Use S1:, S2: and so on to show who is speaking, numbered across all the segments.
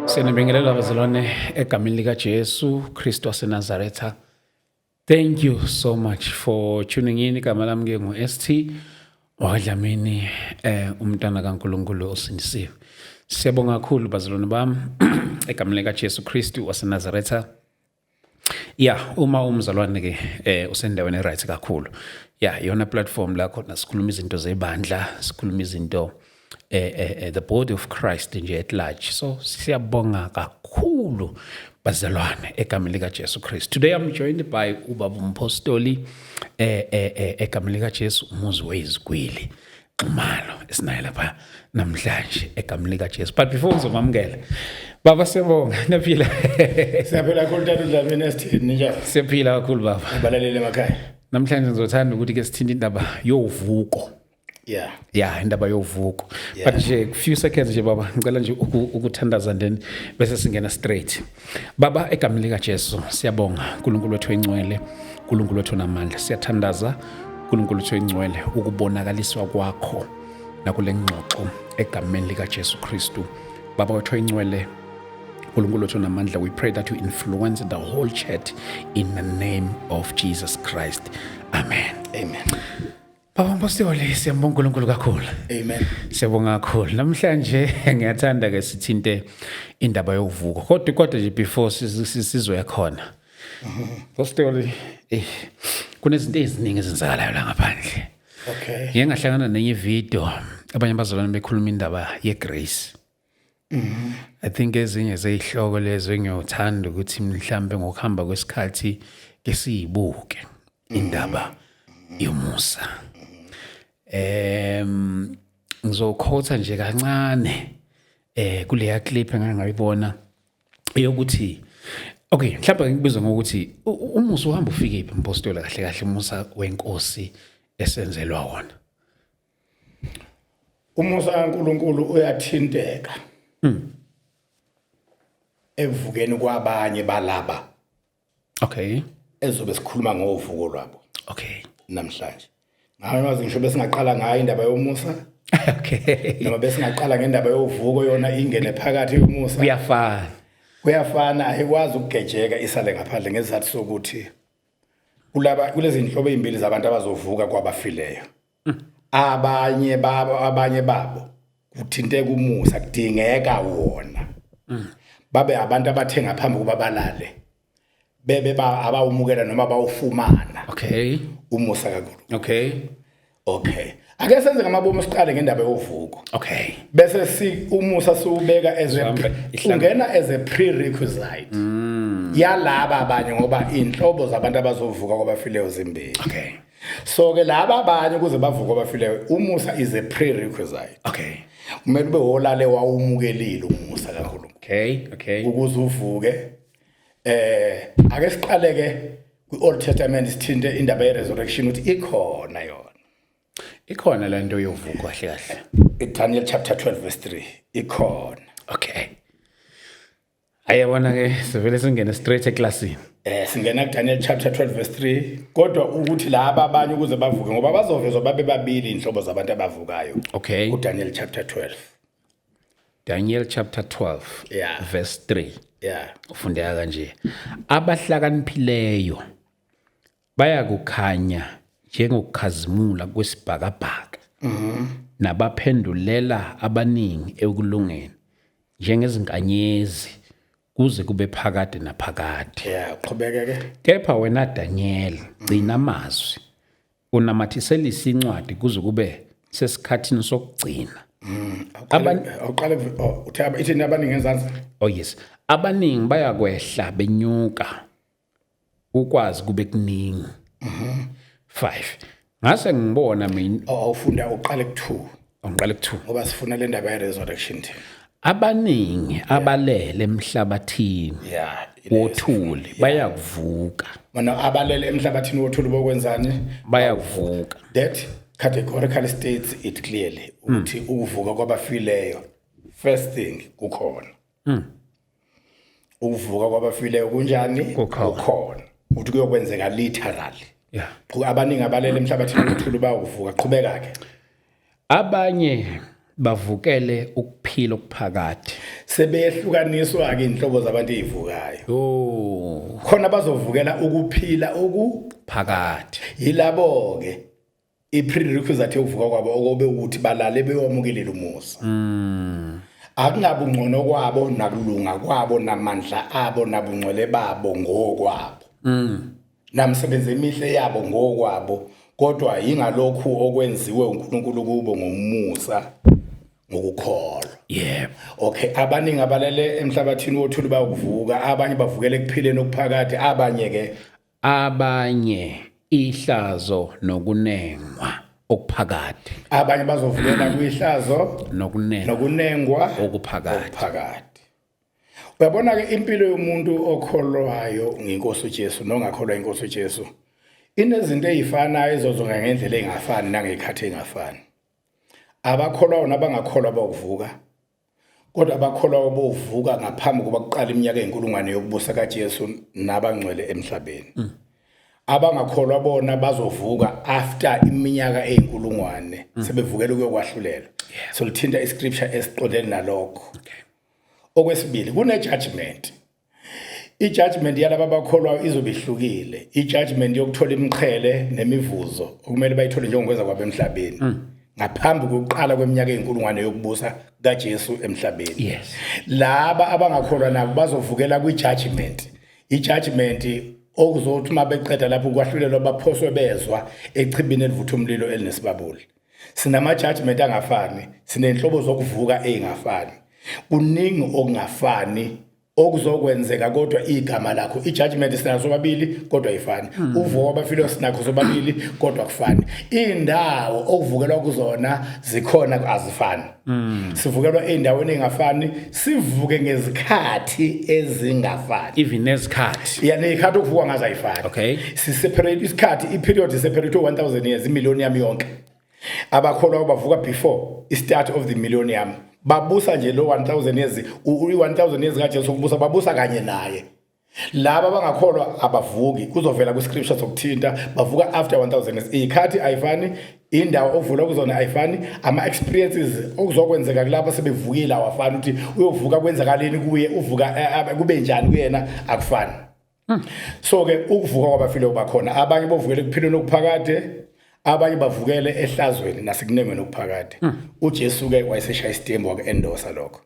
S1: Siyanibingelela bazalwane egameni lika Jesu Kristu waseNazaretha. Thank you so much for tuning in. Igama lami ke ngu ST wakwaDlamini, umntana kaNkulunkulu osindisiwe. Siyabonga kakhulu bazalwane bami egameni lika Jesu Kristu waseNazaretha. Yeah, uma umzalwane ke usendaweni right kakhulu. Yeah, iyona platform la khona sikhuluma izinto zebandla, sikhuluma izinto the body of Christ nje at large. So siyabonga kakhulu bazalwane egameni lika Jesu Christ. Today I'm joined by ubaba umpostoli egameni lika Jesu, umuzi wezigwili. Xumalo esinayo lapha namhlanje egameni lika Jesu. But before ngizomamukela, baba, siyabonga. Niyaphila?
S2: Siyaphila kakhulu, tata uDlamini, sithini, njani?
S1: Siyaphila kakhulu, baba.
S2: Abalaleli emakhaya.
S1: Namhlanje ngizothanda ukuthi ke sithinte indaba yovuko. Yeah, indaba yovuko. But nje few seconds nje, baba, ngicela nje ukuthandaza, then bese singena straight. Baba, egameni lika Jesu, siyabonga uNkulunkulu wethu engcwele, uNkulunkulu wethu namandla. Siyathandaza, uNkulunkulu wethu engcwele, ukubonakaliswa kwakho nakule ngxoxo egameni lika Jesu Kristu. Baba wethu engcwele, uNkulunkulu wethu namandla, we pray that you influence the whole chat in the name of Jesus Christ. Amen.
S2: Amen.
S1: Baba Mpostoli, siyambonga uNkulunkulu kakhulu.
S2: Amen.
S1: Siyabonga kakhulu. Namhlanje ngiyathanda ke sithinte indaba yovuko. Kodwa nje before sizoya khona, Mpostoli, kunezinto eziningi ezenzakalayo la ngaphandle. Ngike ngahlangana nenye video, abanye abazalwane bekhuluma indaba ye-grace. I think ezinye zezihloko lezo engiyothanda ukuthi mhlambe ngokuhamba kwesikhathi ke siyibuke, indaba yomusa. Ngizokhotha nje kancane kuleya clip engangayibona eyokuthi, okay, mhlawumbe ngikubiza ngokuthi umusa uhamba ufike phi, mpostoli, kahle kahle umusa wenkosi esenzelwa wona?
S2: Umusa kaNkulunkulu uyathinteka evukeni kwabanye balaba ezobe sikhuluma ngovuko lwabo namhlanje. Ngabe ngisho besingaqala ngayo indaba yomusa noma besingaqala ngendaba yovuko, yona ingene phakathi yomusa.
S1: Kuyafana.
S2: Kuyafana, ayikwazi ukugejeka isale ngaphandle ngesizathu sokuthi kulaba kulezi nhlobo ezimbili zabantu abazovuka kwabafileyo, abanye babo kuthinteka umusa, kudingeka wona babe abantu abathe ngaphambi kuba balale bebe abawumukela noma bawufumana umusa kaNkulunkulu. Okay, ake senze ngamabomu, siqale ngendaba yovuko bese si umusa siubeka as a
S1: Sihambe
S2: ungena as a prerequisite yalaba abanye, ngoba inhlobo zabantu abazovuka kwabafileyo zimbili. So ke laba abanye, ukuze bavuke kwabafileyo, umusa is a prerequisite. Kumele ube wolale wawumukelile umusa kaNkulunkulu ukuze uvuke. Ake siqale ke kwi-Old Testament, sithinte indaba ye-resurrection, ukuthi ikhona yona.
S1: Ikhona le nto yovuko kahle kahle?
S2: Daniel chapter 12 verse 3, ikhona.
S1: Okay, ayabona ke, sivele singene straight eklasini.
S2: Singena kuDaniel chapter 12 verse 3, kodwa ukuthi laba abanye ukuze bavuke, ngoba bazovezwa babe babili inhlobo zabantu abavukayo kuDaniel chapter 12.
S1: Daniel chapter 12 verse 3. Ufundeka kanje: abahlakaniphileyo bayakukhanya njengokukhazimula kwesibhakabhaka, nabaphendulela abaningi ekulungeni njengezinkanyezi kuze kube phakade naphakade.
S2: Yeah, qhubeke ke.
S1: Kepha wena Daniel, gcina amazwi, unamathiselise incwadi kuze kube sesikhathini sokugcina.
S2: Awuqale, oh, uthe ithini abaningi ngezansi?
S1: Oh yes, abaningi bayakwehla benyuka, ukwazi kube kuningi. 5 Ngase ngibona mina.
S2: Oh, awufunda, uqale ku2.
S1: Ngiqale ku2.
S2: Ngoba sifuna le ndaba ye resurrection thina.
S1: Abaningi abalele emhlabathini wothuli bayakuvuka.
S2: Mana abalele emhlabathini wothuli bokwenzani?
S1: Bayakuvuka.
S2: That categorically states it clearly ukuthi ukuvuka kwabafileyo, first thing, kukhona. Ukuvuka kwabafileyo kunjani?
S1: Kukhona.
S2: Kukhona, ukuthi kuyokwenzeka literally. Abaningi abalele emhlabathini wothuli bayakuvuka. Qhubeka ke.
S1: Abanye Bavukele ukuphila okuphakade.
S2: Sebehlukaniswa ke inhlobo zabantu ezivukayo.
S1: Oh.
S2: Khona bazovukela ukuphila
S1: okuphakade.
S2: Yilabo ke i-prerequisite yokuvuka kwabo okobe ukuthi balale bewamukelile umusa. Akungabi ungcono kwabo nakulunga kwabo namandla abo nabungcwele babo ngokwabo. Namsebenzi emihle yabo ngokwabo, kodwa yingalokhu okwenziwe uNkulunkulu kubo ngomusa ngokukholwa.
S1: Yebo.
S2: Okay, abaningi abalele emhlabathini wothuli bayokuvuka, abanye bavukele ekuphileni okuphakade, abanye ke
S1: abanye ihlazo nokunengwa okuphakade.
S2: Abanye bazovukela kwihlazo
S1: nokunengwa
S2: nokunengwa
S1: okuphakade.
S2: Okuphakade. Uyabona ke impilo yomuntu okholwayo ngeNkosi uJesu nongakholwa inkosi uJesu inezinto ezifanayo ezozonga ngendlela engafani nangekhathi engafani. Abakholwayo nabangakholwa bayokuvuka, kodwa abakholwayo bovuka ngaphambi kokuba kuqale iminyaka eyinkulungwane yokubusa kaJesu nabangcwele emhlabeni. Abangakholwa bona bazovuka after iminyaka eyinkulungwane, sebevukela ukuyokwahlulelwa. So lithinta iscripture esiqondene nalokho. Okwesibili, kune judgment. I-judgment yalaba abakholwayo izobe ihlukile. I-judgment yokuthola imiqhele nemivuzo okumele bayithole njengokwenza kwabo emhlabeni ngaphambi kokuqala kweminyaka eyinkulungwane yokubusa kaJesu emhlabeni. Laba abangakholwa nabo bazovukela kwi-judgment. I-judgment okuzothi uma beqeda lapho kwahlulelwa baphoswe bezwa echibini elivutha umlilo elinesibabuli. Sinama judgment angafani, sinenhlobo zokuvuka ezingafani. Kuningi okungafani okuzokwenzeka, kodwa igama lakho i-judgment sinaso sobabili kodwa ayifani. Uvuko kwabafile sinakho sobabili kodwa kufani. Indawo okuvukelwa kuzona zikhona, azifani. Sivukelwa ey'ndaweni ey'ngafani, sivuke ngezikhathi ezingafani.
S1: Even nezikhathi.
S2: Ya, ney'khathi okuvukwa ngazo ayifani. Si-separate isikhathi, i-period i-separate 1000 years, imillennium yonke. Abakholwa bavuka before i-start of the millennium, babusa nje lo 1000 years, i-1000 years kaJesu ukubusa, babusa kanye naye. Laba abangakholwa abavuki, kuzovela kwi-scripture sokuthinta, bavuka after 1000 years. Iy'khathi ayifani, indawo ovula kuzona ayifani, ama-experiences okuzokwenzeka kulabo sebevukile awafani, ukuthi uyovuka kwenzakaleni kuye, uvuka kube njani kuyena, akufani. So ke ukuvuka kwabafile kuba khona, abanye bovukele ekuphileni okuphakade, abanye bavukele ehlazweni nasekunengweni okuphakade. uJesu ke wayeseshaya isitembu waku-endorsa lokho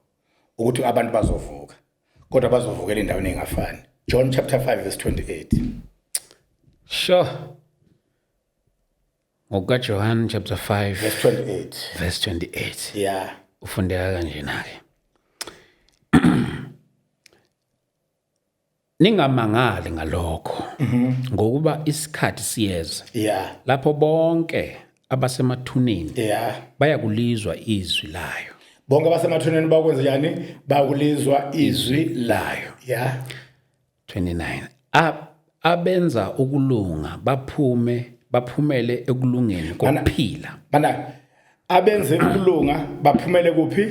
S2: ukuthi abantu bazovuka, kodwa bazovukela endaweni engafani. John chapter 5 verse 28.
S1: Sure. NgokukaJohn chapter 5
S2: verse 28.
S1: Verse 28. Ufundeka kanjena ke. Ningamangali ngalokho, ngokuba isikhathi siyeza lapho bonke abasemathuneni bayakulizwa izwi layo.
S2: Bonke abasemathuneni bakwenza njani? Bakulizwa izwi layo.
S1: 29. Abenza ukulunga baphume baphumele ekulungeni kokuphila.
S2: Mana abenze ukulunga baphumele kuphi?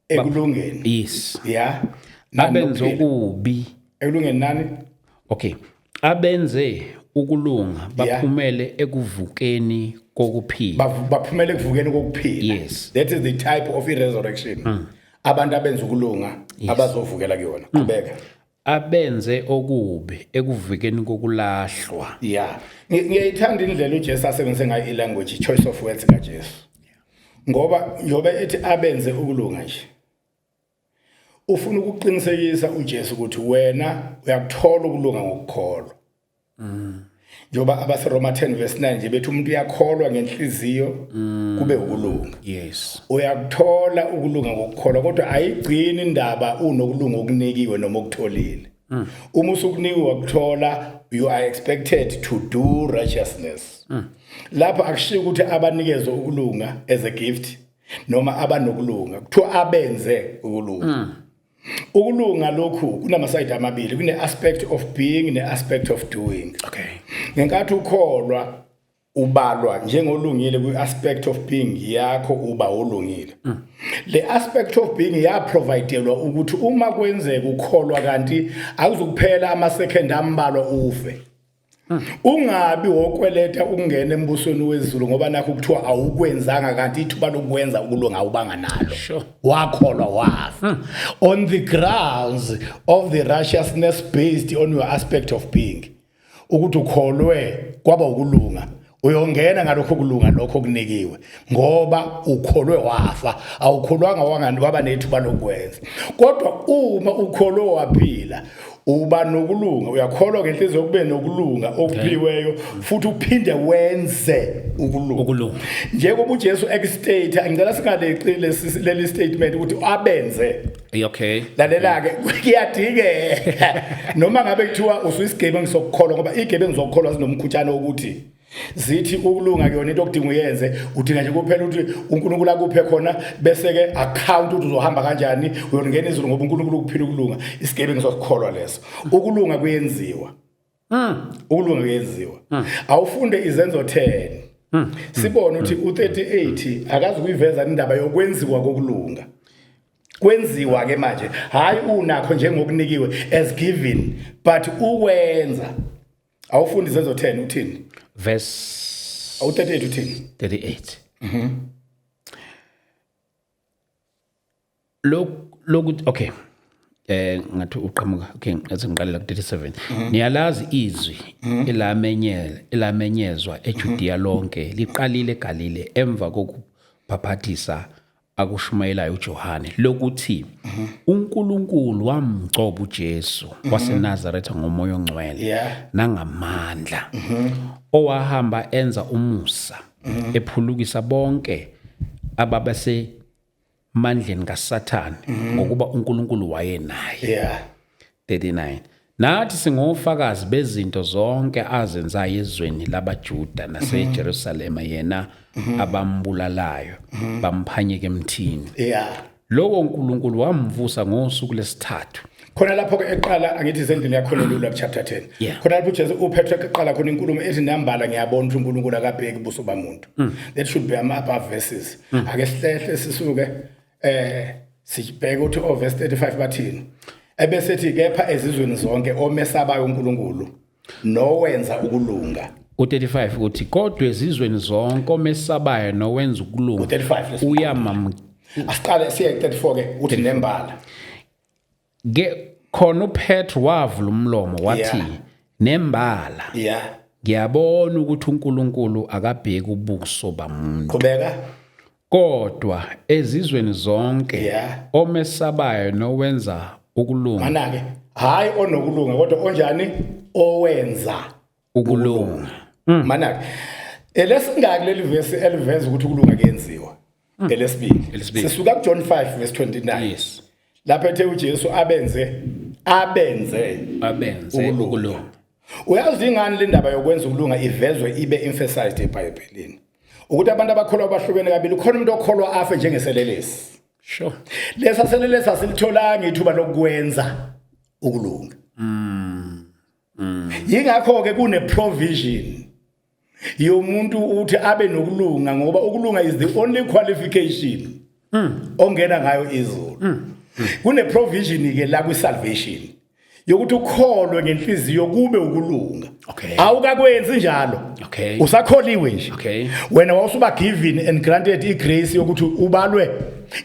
S2: Ekulungeni.
S1: Yes.
S2: Nani
S1: Abenze
S2: nokuphila?
S1: okubi.
S2: Ekulungeni nani?
S1: Okay. Abenze ukulunga baphumele ekuvukeni kokuphila.
S2: Baphumele ekuvukeni kokuphila.
S1: Yes.
S2: That is the type of resurrection. Abantu abenza ukulunga abazovukela kuyona. Qhubeka.
S1: Abenze okubi ekuvukeni kokulahlwa.
S2: Yeah. Ngiyayithanda indlela uJesu asebenzise ngayo i-language, choice of words kaJesu. Ngoba njobe ethi abenze ukulunga nje, ufuna ukuqinisekisa uJesu ukuthi wena uyakuthola ukulunga ngokukholwa. Njoba abaseRoma 10 verse 9 nje bethi umuntu uyakholwa ngenhliziyo kube ukulunga. Uyakuthola ukulunga ngokukholwa, kodwa ayigcini indaba unokulunga okunikiwe noma okutholile. Uma usukunikiwe wakuthola, you are expected to do righteousness. Lapha akushiwo ukuthi abanikezwe ukulunga as a gift noma abanokulunga, kuthiwa abenze ukulunga. Ukulunga lokhu kunamasayidi amabili, kune aspect of being ne aspect of doing. Ngenkathi ukholwa ubalwa njengolungile kwi-aspect of being yakho, uba olungile. Le aspect of being yaprovidelwa ukuthi uma kwenzeka ukholwa kanti akuzukuphela ama-second ambalwa ufe. Ungabi wokweleta ukungena embusweni wezulu ngoba nakho kuthiwa awukwenzanga, kanti ithuba lokwenza ukulunga awubanga nalo. Wakholwa wafa on the grounds of the righteousness based on your aspect of being, ukuthi ukholwe kwaba ukulunga. Uyongena ngalokho kulunga lokho kunikiwe ngoba ukholwe wafa, awukholwanga wangani waba nethuba lokwenza. Kodwa uma ukholwe waphila, uba nokulunga. Uyakholwa ngenhliziyo kube nokulunga okuphiweyo, futhi uphinde wenze ukulunga.
S1: Ukulunga.
S2: Njengoba uJesu ekustate, ngicela singaleqi leli statement ukuthi abenze. Lalela ke, kuyadingeka noma ngabe kuthiwa usuyisigebengu sokukholwa, ngoba igebengu zokukholwa zinomkhutshana ukuthi zithi ukulunga kuyona into okudinga uyenze. Udinga nje kuphela ukuthi uNkulunkulu akuphe khona, bese ke account ukuthi uzohamba kanjani uyongena izulu ngoba uNkulunkulu ukuphila ukulunga. Isigebengu sokukholwa leso. Ukulunga kuyenziwa, ukulunga kuyenziwa. Awufunde Izenzo 10, sibone ukuthi u38 akazi kuyiveza indaba yokwenziwa kokulunga. Kwenziwa ke manje, hayi unakho njengokunikiwe as given, but ukwenza. Awufundi Izenzo 10, uthini?
S1: Verse
S2: Awu38 uthini?
S1: 38. Lokhu, okay, ngathi uqhamuka, okay, ngathi ngiqalela ku 37. Niyalazi izwi elamenyezwa eJudea lonke, liqalile eGalile emva kokubhaphathisa akushumayelayo uJohane, lokuthi uNkulunkulu wamgcoba uJesu waseNazaretha ngomoya ongcwele nangamandla, owahamba enza umusa, ephulukisa bonke ababese mandleni kaSathane, ngokuba uNkulunkulu wayenaye. 39. Nathi singofakazi bezinto zonke azenzayo ezweni labaJuda naseJerusalema, yena abambulalayo bamphanyeka emthini. Lowo uNkulunkulu wamvusa ngosuku lesithathu.
S2: Khona lapho ke eqala, angithi isendlini yakho lula ku chapter 10. Khona lapho uJesu uPetro eqala khona inkulumo ethi, "Nambala ngiyabona ukuthi uNkulunkulu akabheki ubuso bamuntu." That should be ama above verses. Ake sihlehle sisuke sibheke ukuthi o verse 35 bathini. Ebese ethi, "Kepha ezizweni zonke omesabayo uNkulunkulu nowenza ukulunga."
S1: U35 uthi, "Kodwa ezizweni zonke omesabayo nowenza ukulunga
S2: U35 lesi.
S1: uyamam."
S2: Asiqale siye 34 ke, uthi nembala.
S1: Ke khona uPetro wavula umlomo wathi, "Nembala ngiyabona ukuthi uNkulunkulu akabheki ubuso bamuntu,
S2: Qhubeka.
S1: kodwa ezizweni zonke omesabayo nowenza ukulunga."
S2: Mana ke, hayi onokulunga, kodwa onjani? Owenza
S1: ukulunga.
S2: Mana ke, elesingaki leli verse eliveza ukuthi ukulunga kuyenziwa? Elesibili.
S1: Elesibili.
S2: Sisuka kuJohn 5 verse 29. Lapho ethe uJesu abenze
S1: abenze
S2: ukulunga.
S1: Ukulunga.
S2: Uyazi ingani le ndaba yokwenza ukulunga ivezwe ibe emphasized eBhayibhelini? Ukuthi abantu abakholwa bahlukene kabili. Khona umuntu okholwa afe njengeselelesi. Lesa selelesi asilitholanga ithuba lokwenza ukulunga. Yingakho ke kune provision yomuntu ukuthi abe nokulunga, ngoba ukulunga is the only qualification ongena ngayo izulu. Kune provision ke la kwi salvation yokuthi ukholwe ngenhliziyo kube ukulunga. Awukakwenzi njalo. Usakholiwe nje. Wena wawusuba given and granted igrace yokuthi ubalwe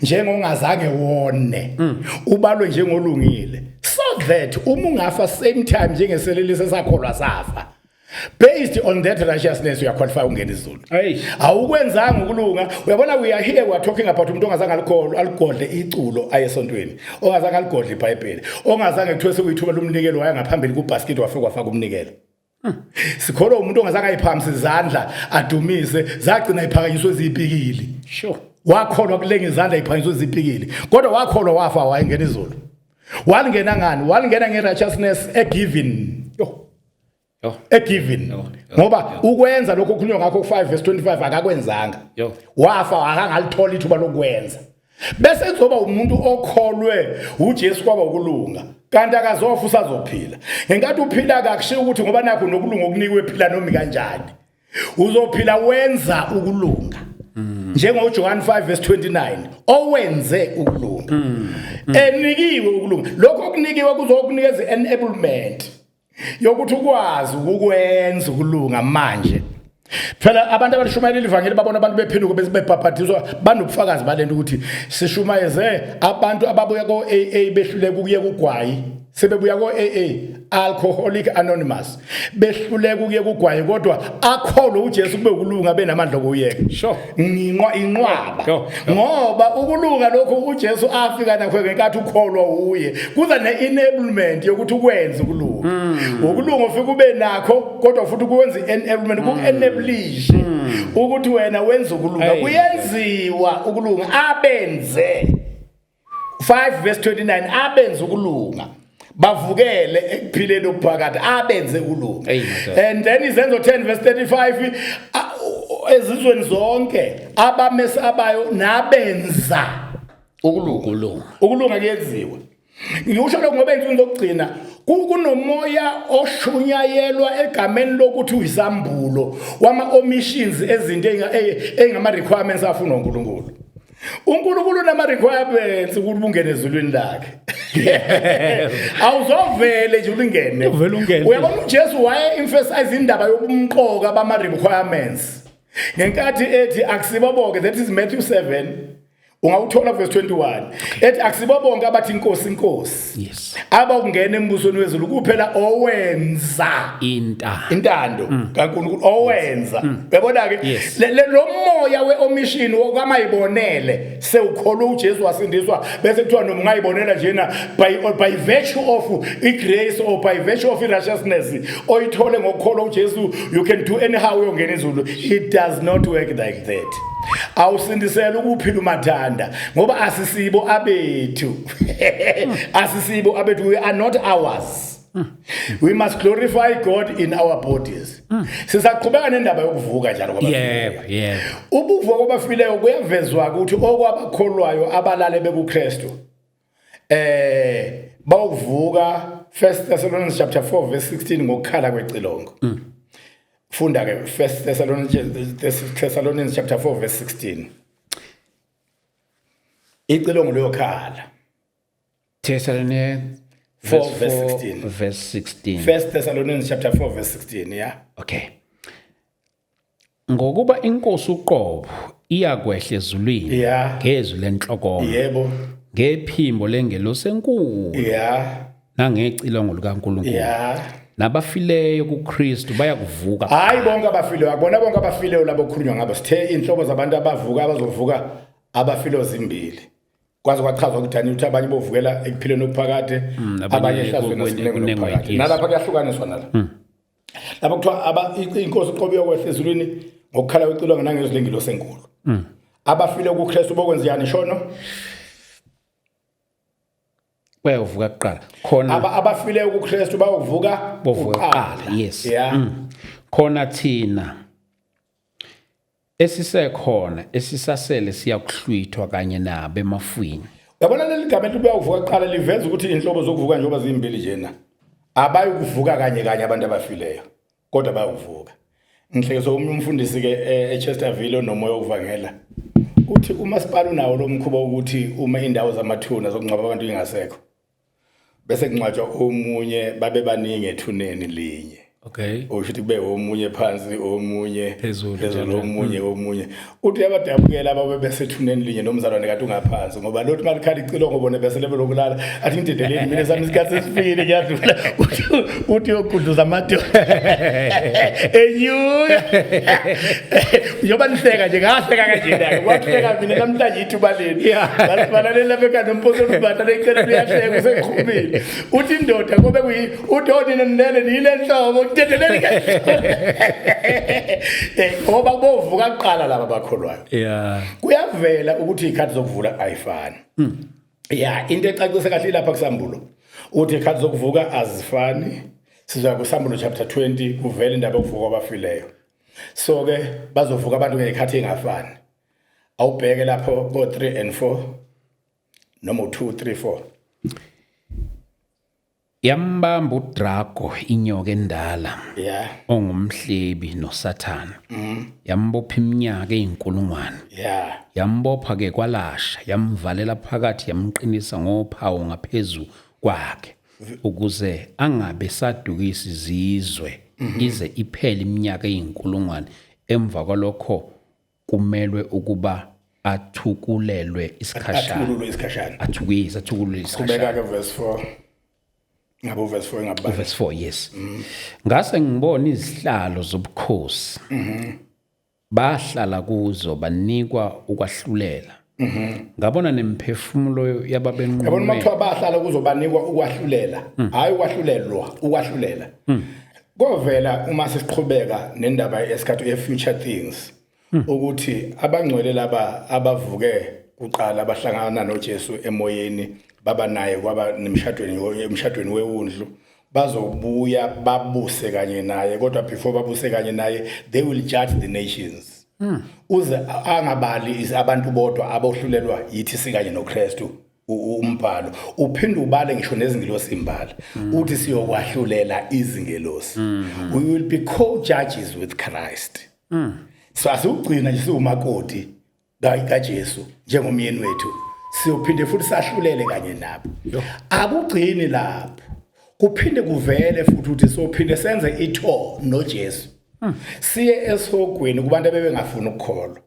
S2: njengongazange wone, ubalwe njengolungile, so that uma ungafa same time njengeselelesi esakholwa safa, based on that righteousness uyaqualify ukungena izulu.
S1: Hey.
S2: Awukwenzanga ukulunga. Uyabona, we are here, we are talking about umuntu ongazange alikholwe, aligodle iculo ayesontweni, ongazange aligodle iBhayibheli, ongazange kuthiwe sekuyithuba lomnikelo waya ngaphambili kubasket wafika wafaka umnikelo. Sikholwa umuntu ongazange ayiphakamisa izandla adumise, zagcina iphakanyiswe zipikili. Wakholwa kulenga izandla iphakanyiswe zipikili, kodwa wakholwa wafa, wayengena izulu. Walingena ngani? Walingena nge-righteousness egiven.
S1: Yo. Yo.
S2: Egiven.
S1: Yo, yo,
S2: Ngoba ukwenza lokho okukhulunywa ngakho ku-5 verse 25 akakwenzanga.
S1: Yo.
S2: Wafa akangalithola ithuba lokwenza. Bese kuzoba umuntu okholwe uJesu kwaba ukulunga, kanti akazofa, usazophila. Ngenkathi uphila kakushiya ukuthi ngoba nakho nokulunga okunikwe, phila noma kanjani, uzophila wenza ukulunga njengoJohn 5 verse 29, owenze ukulunga, enikiwe ukulunga. Lokho okunikiwe kuzokunikeza enablement. Yokuthi ukwazi ukukwenza ukulunga manje. Phela abantu abalishumayela ivangeli babona abantu bephenduka bese bebhabhadiswa, banobufakazi balento ukuthi sishumayeze abantu ababuya ko AA behluleka ukuye kugwayi, sebebuya ko AA, Alcoholic Anonymous, behluleka ukuye kugwayi, kodwa akholwe uJesu kube ukulunga, benamandla okuyeka. Nginqwa inqwaba. Ngoba ukulunga lokho uJesu afika nakho ngenkathi ukholwa uye, kuza ne-enablement yokuthi ukwenze ukulunga. Ukulunga ufika ube nakho, kodwa futhi kuwenza i-enablement, ku-enablishe ukuthi wena wenze ukulunga. Kuyenziwa ukulunga abenze 5 verse 29, abenze ukulunga bavukele ekuphileni okuphakade, abenze ukulunga.
S1: Hey, madoda.
S2: And then Izenzo 10 verse 35, ezizweni zonke abamesabayo nabenza ukulunga.
S1: Ukulunga.
S2: Ukulunga kuyenziwa. Ngikusho lokhu ngoba ey'nsukwini zokugcina kunomoya oshunyayelwa egameni lokuthi uyisambulo wama-omissions ezinto ey'ngama-requirements afunwa uNkulunkulu. UNkulunkulu unama-requirements ukuthi ungene ezulwini lakhe. Awuzovele nje ulingene.
S1: Uvele ungene.
S2: Uyabona, uJesu waye-emphasize indaba yobumqoka bama-requirements ngenkathi ethi akusibo bonke, that is Matthew 7, ungawuthola verse 21, ethi akusibo bonke abathi inkosi, inkosi abawungena embusweni wezulu, kuphela owenza
S1: inta
S2: intando kaNkulunkulu, owenza. Uyabona ke?
S1: Yes.
S2: Lo moya we-omission wokamayibonele, sewukholwa uJesu wasindiswa, bese kuthiwa noma ungayibonela njena by virtue of i-grace or by virtue of i-righteousness oyithole ngokukholwa uJesu, you can do anyhow, uyongena izulu. It does not work like that. Awusindisela ukuphila umathanda, ngoba asisibo abethu, asisibo abethu. We are not ours. We must glorify God in our bodies. Sisaqhubeka nendaba yokuvuka njalo kwabafileyo.
S1: yebo yebo
S2: Ubuvuka kwabafileyo kuyavezwa ukuthi okwabakholwayo abalale bekuKristu bawuvuka, First Thessalonians chapter 4 verse 16, ngokukhala kwecilongo. Funda ke First Thessalonians chapter 4 verse 16. Icilongo liyokhala.
S1: Thessalonians
S2: 4 verse 16.
S1: Verse 16.
S2: First Thessalonians chapter 4 verse 16, yeah.
S1: Okay. Ngokuba inkosi uqobo iyakwehla ezulwini ngezwi lenhlokomo, ngephimbo lengelosi enkulu, nangecilongo likaNkulunkulu, nabafileyo kuKristu bayakuvuka.
S2: Hayi bonke abafileyo, akubona bonke abafileyo labo kukhulunywa ngabo. Sithe inhlobo zabantu abavuka, abazovuka abafileyo zimbili. Kwaze kwachazwa kuDaniel ukuthi abanye bovukela ekuphileni okuphakade,
S1: abanye
S2: abanye ehlazweni nasekunengweni
S1: kunengwe
S2: okuphakade.
S1: yes.
S2: Nalapha kuyahlukaniswa nala. Lapha kuthiwa inkosi uqobo iyokwehla ezulwini ngokukhala kwecilongo nangezwi lengilosi enkulu. Abafile kuKristu bokwenziyani shono?
S1: Bayavuka kuqala khona.
S2: Abafile kuKristu bayokuvuka
S1: Bovuka kuqala, yes. Khona thina esisekhona esisasele siyakuhlwithwa kanye nabo emafwini.
S2: Yabona, leli gama elithi buyakuvuka kuqala liveza ukuthi inhlobo zokuvuka njengoba zimbili njena, abayikuvuka kanye kanye abantu abafileyo, kodwa bayakuvuka. Ngihlekisa omunye umfundisi ke eChesterville onomoya wokuvangela, uthi umasipala unawo lo mkhuba ukuthi uma indawo zamathuna zokungcwaba abantu ingasekho, bese kungcwatshwa omunye babe baningi ethuneni linye. Usho ukuthi kube omunye phansi, omunye
S1: phezulu,
S2: phezulu,
S1: njalo.
S2: Omunye, omunye uthi uyabadabukela ababe besethuneni linye nomzalwane kade ungaphansi, ngoba lothi malikhala icilongo bona bese lebe lokulala, athi ngidedeleni mina, sami isikhathi sesifikile, ngiyadlula. Uthi uyogudluza amadoda enyuka. Njengoba nihleka nje, ngahleka kanjena-ke, kwahleka mina namhlanje ithuba leli. Balalela lapha ekhanda umpostoli uBhatha leceleni uyahleka, useqhubile. Uthi indoda kobe kuyi uthi onina nilele niyile nhlobo, ngidedeleni kahle, ngoba bovuka kuqala laba bakholwayo. Kuyavela ukuthi izikhathi zokuvula ayifani. Ya, into ecacisa kahle lapha kusambulo uthi izikhathi zokuvuka azifani. Sizoya kusambulo chapter 20, kuvela indaba yokuvuka kwabafileyo. So ke bazovuka abantu ngezikhathi ezingafani. Awubheke lapho ko 3 and 4 noma u2 3 4.
S1: Yambamba uDrago, inyoka endala, ongumhlebi noSathana, yambopha iminyaka eyinkulungwane. Yambopha ke kwalasha, yamvalela phakathi, yamqinisa ngophawu ngaphezu kwakhe. Ukuze angabe sadukisa izizwe ize iphele iminyaka eyinkulungwane. Emva kwalokho kumelwe ukuba athukulelwe isikhashana.
S2: Athukululwe isikhashana.
S1: Athukise, athukululwe isikhashana.
S2: Qhubeka ke, verse 4. Ngabe verse 4 ngabani?
S1: Verse 4, yes. Ngase ngibona izihlalo zobukhosi, bahlala kuzo, banikwa ukwahlulela. Ngabona nemphefumulo
S2: Yabona, uma
S1: yababenqunywe
S2: kuthiwa bahlala kuzobanikwa ukwahlulela, hayi ukwahlulelwa, ukwahlulela. Kovela uma sesiqhubeka nendaba yesikhathi ye-future things ukuthi abangcwele laba abavuke kuqala bahlangana noJesu emoyeni, baba naye kwaba nemshadweni wewundlu, bazobuya babuse kanye naye. Kodwa before babuse kanye naye, they will judge the nations, uze angabali abantu bodwa abohlulelwa yithi sikanye noKristu. Umbhalo uphinde ubale ngisho nezingelosi imbala, uthi siyokwahlulela izingelosi. We will be co-judges with Christ. So asiugcina nje siwumakoti kaJesu njengomyeni wethu, siyophinde futhi sahlulele kanye nabo. Akugcini lapho, kuphinde kuvele futhi ukuthi sophinde senze i-tour noJesu, siye esihogweni kubantu abebengafuni ukukholwa,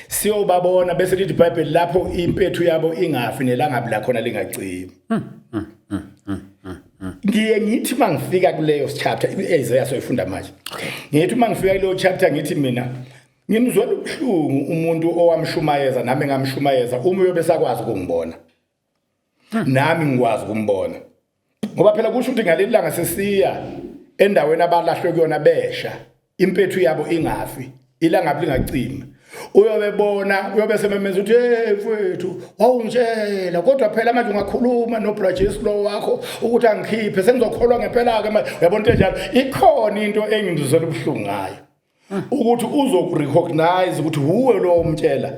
S2: siyobabona, bese lithi iBhayibheli lapho impethu yabo ingafi nelangabi lakhona lingacimi. Ngiye ngithi mangifika kuleyo chapter, iIsaiah soyifunda manje, ngithi mangifika kuleyo chapter, ngithi mina ngimzwela ubuhlungu umuntu owamshumayeza nami ngamshumayeza, uma uyobe sakwazi ukungibona nami ngikwazi ukumbona, ngoba phela kusho ukuthi ngaleli langa sesiya endaweni abalahlwe kuyona besha, impethu yabo ingafi, ilangabi lingacimi, uyobe bona, uyobe sememeza ukuthi, "Hey mfethu, wawungitshela, kodwa phela manje ungakhuluma noBra Jesu lo wakho ukuthi angikhiphe, sengizokholwa ngempela ke manje." Uyabona into enjalo ikhona, into enginduzela ubuhlungu ngayo ukuthi uzokurecognize ukuthi huwe lo umtshela,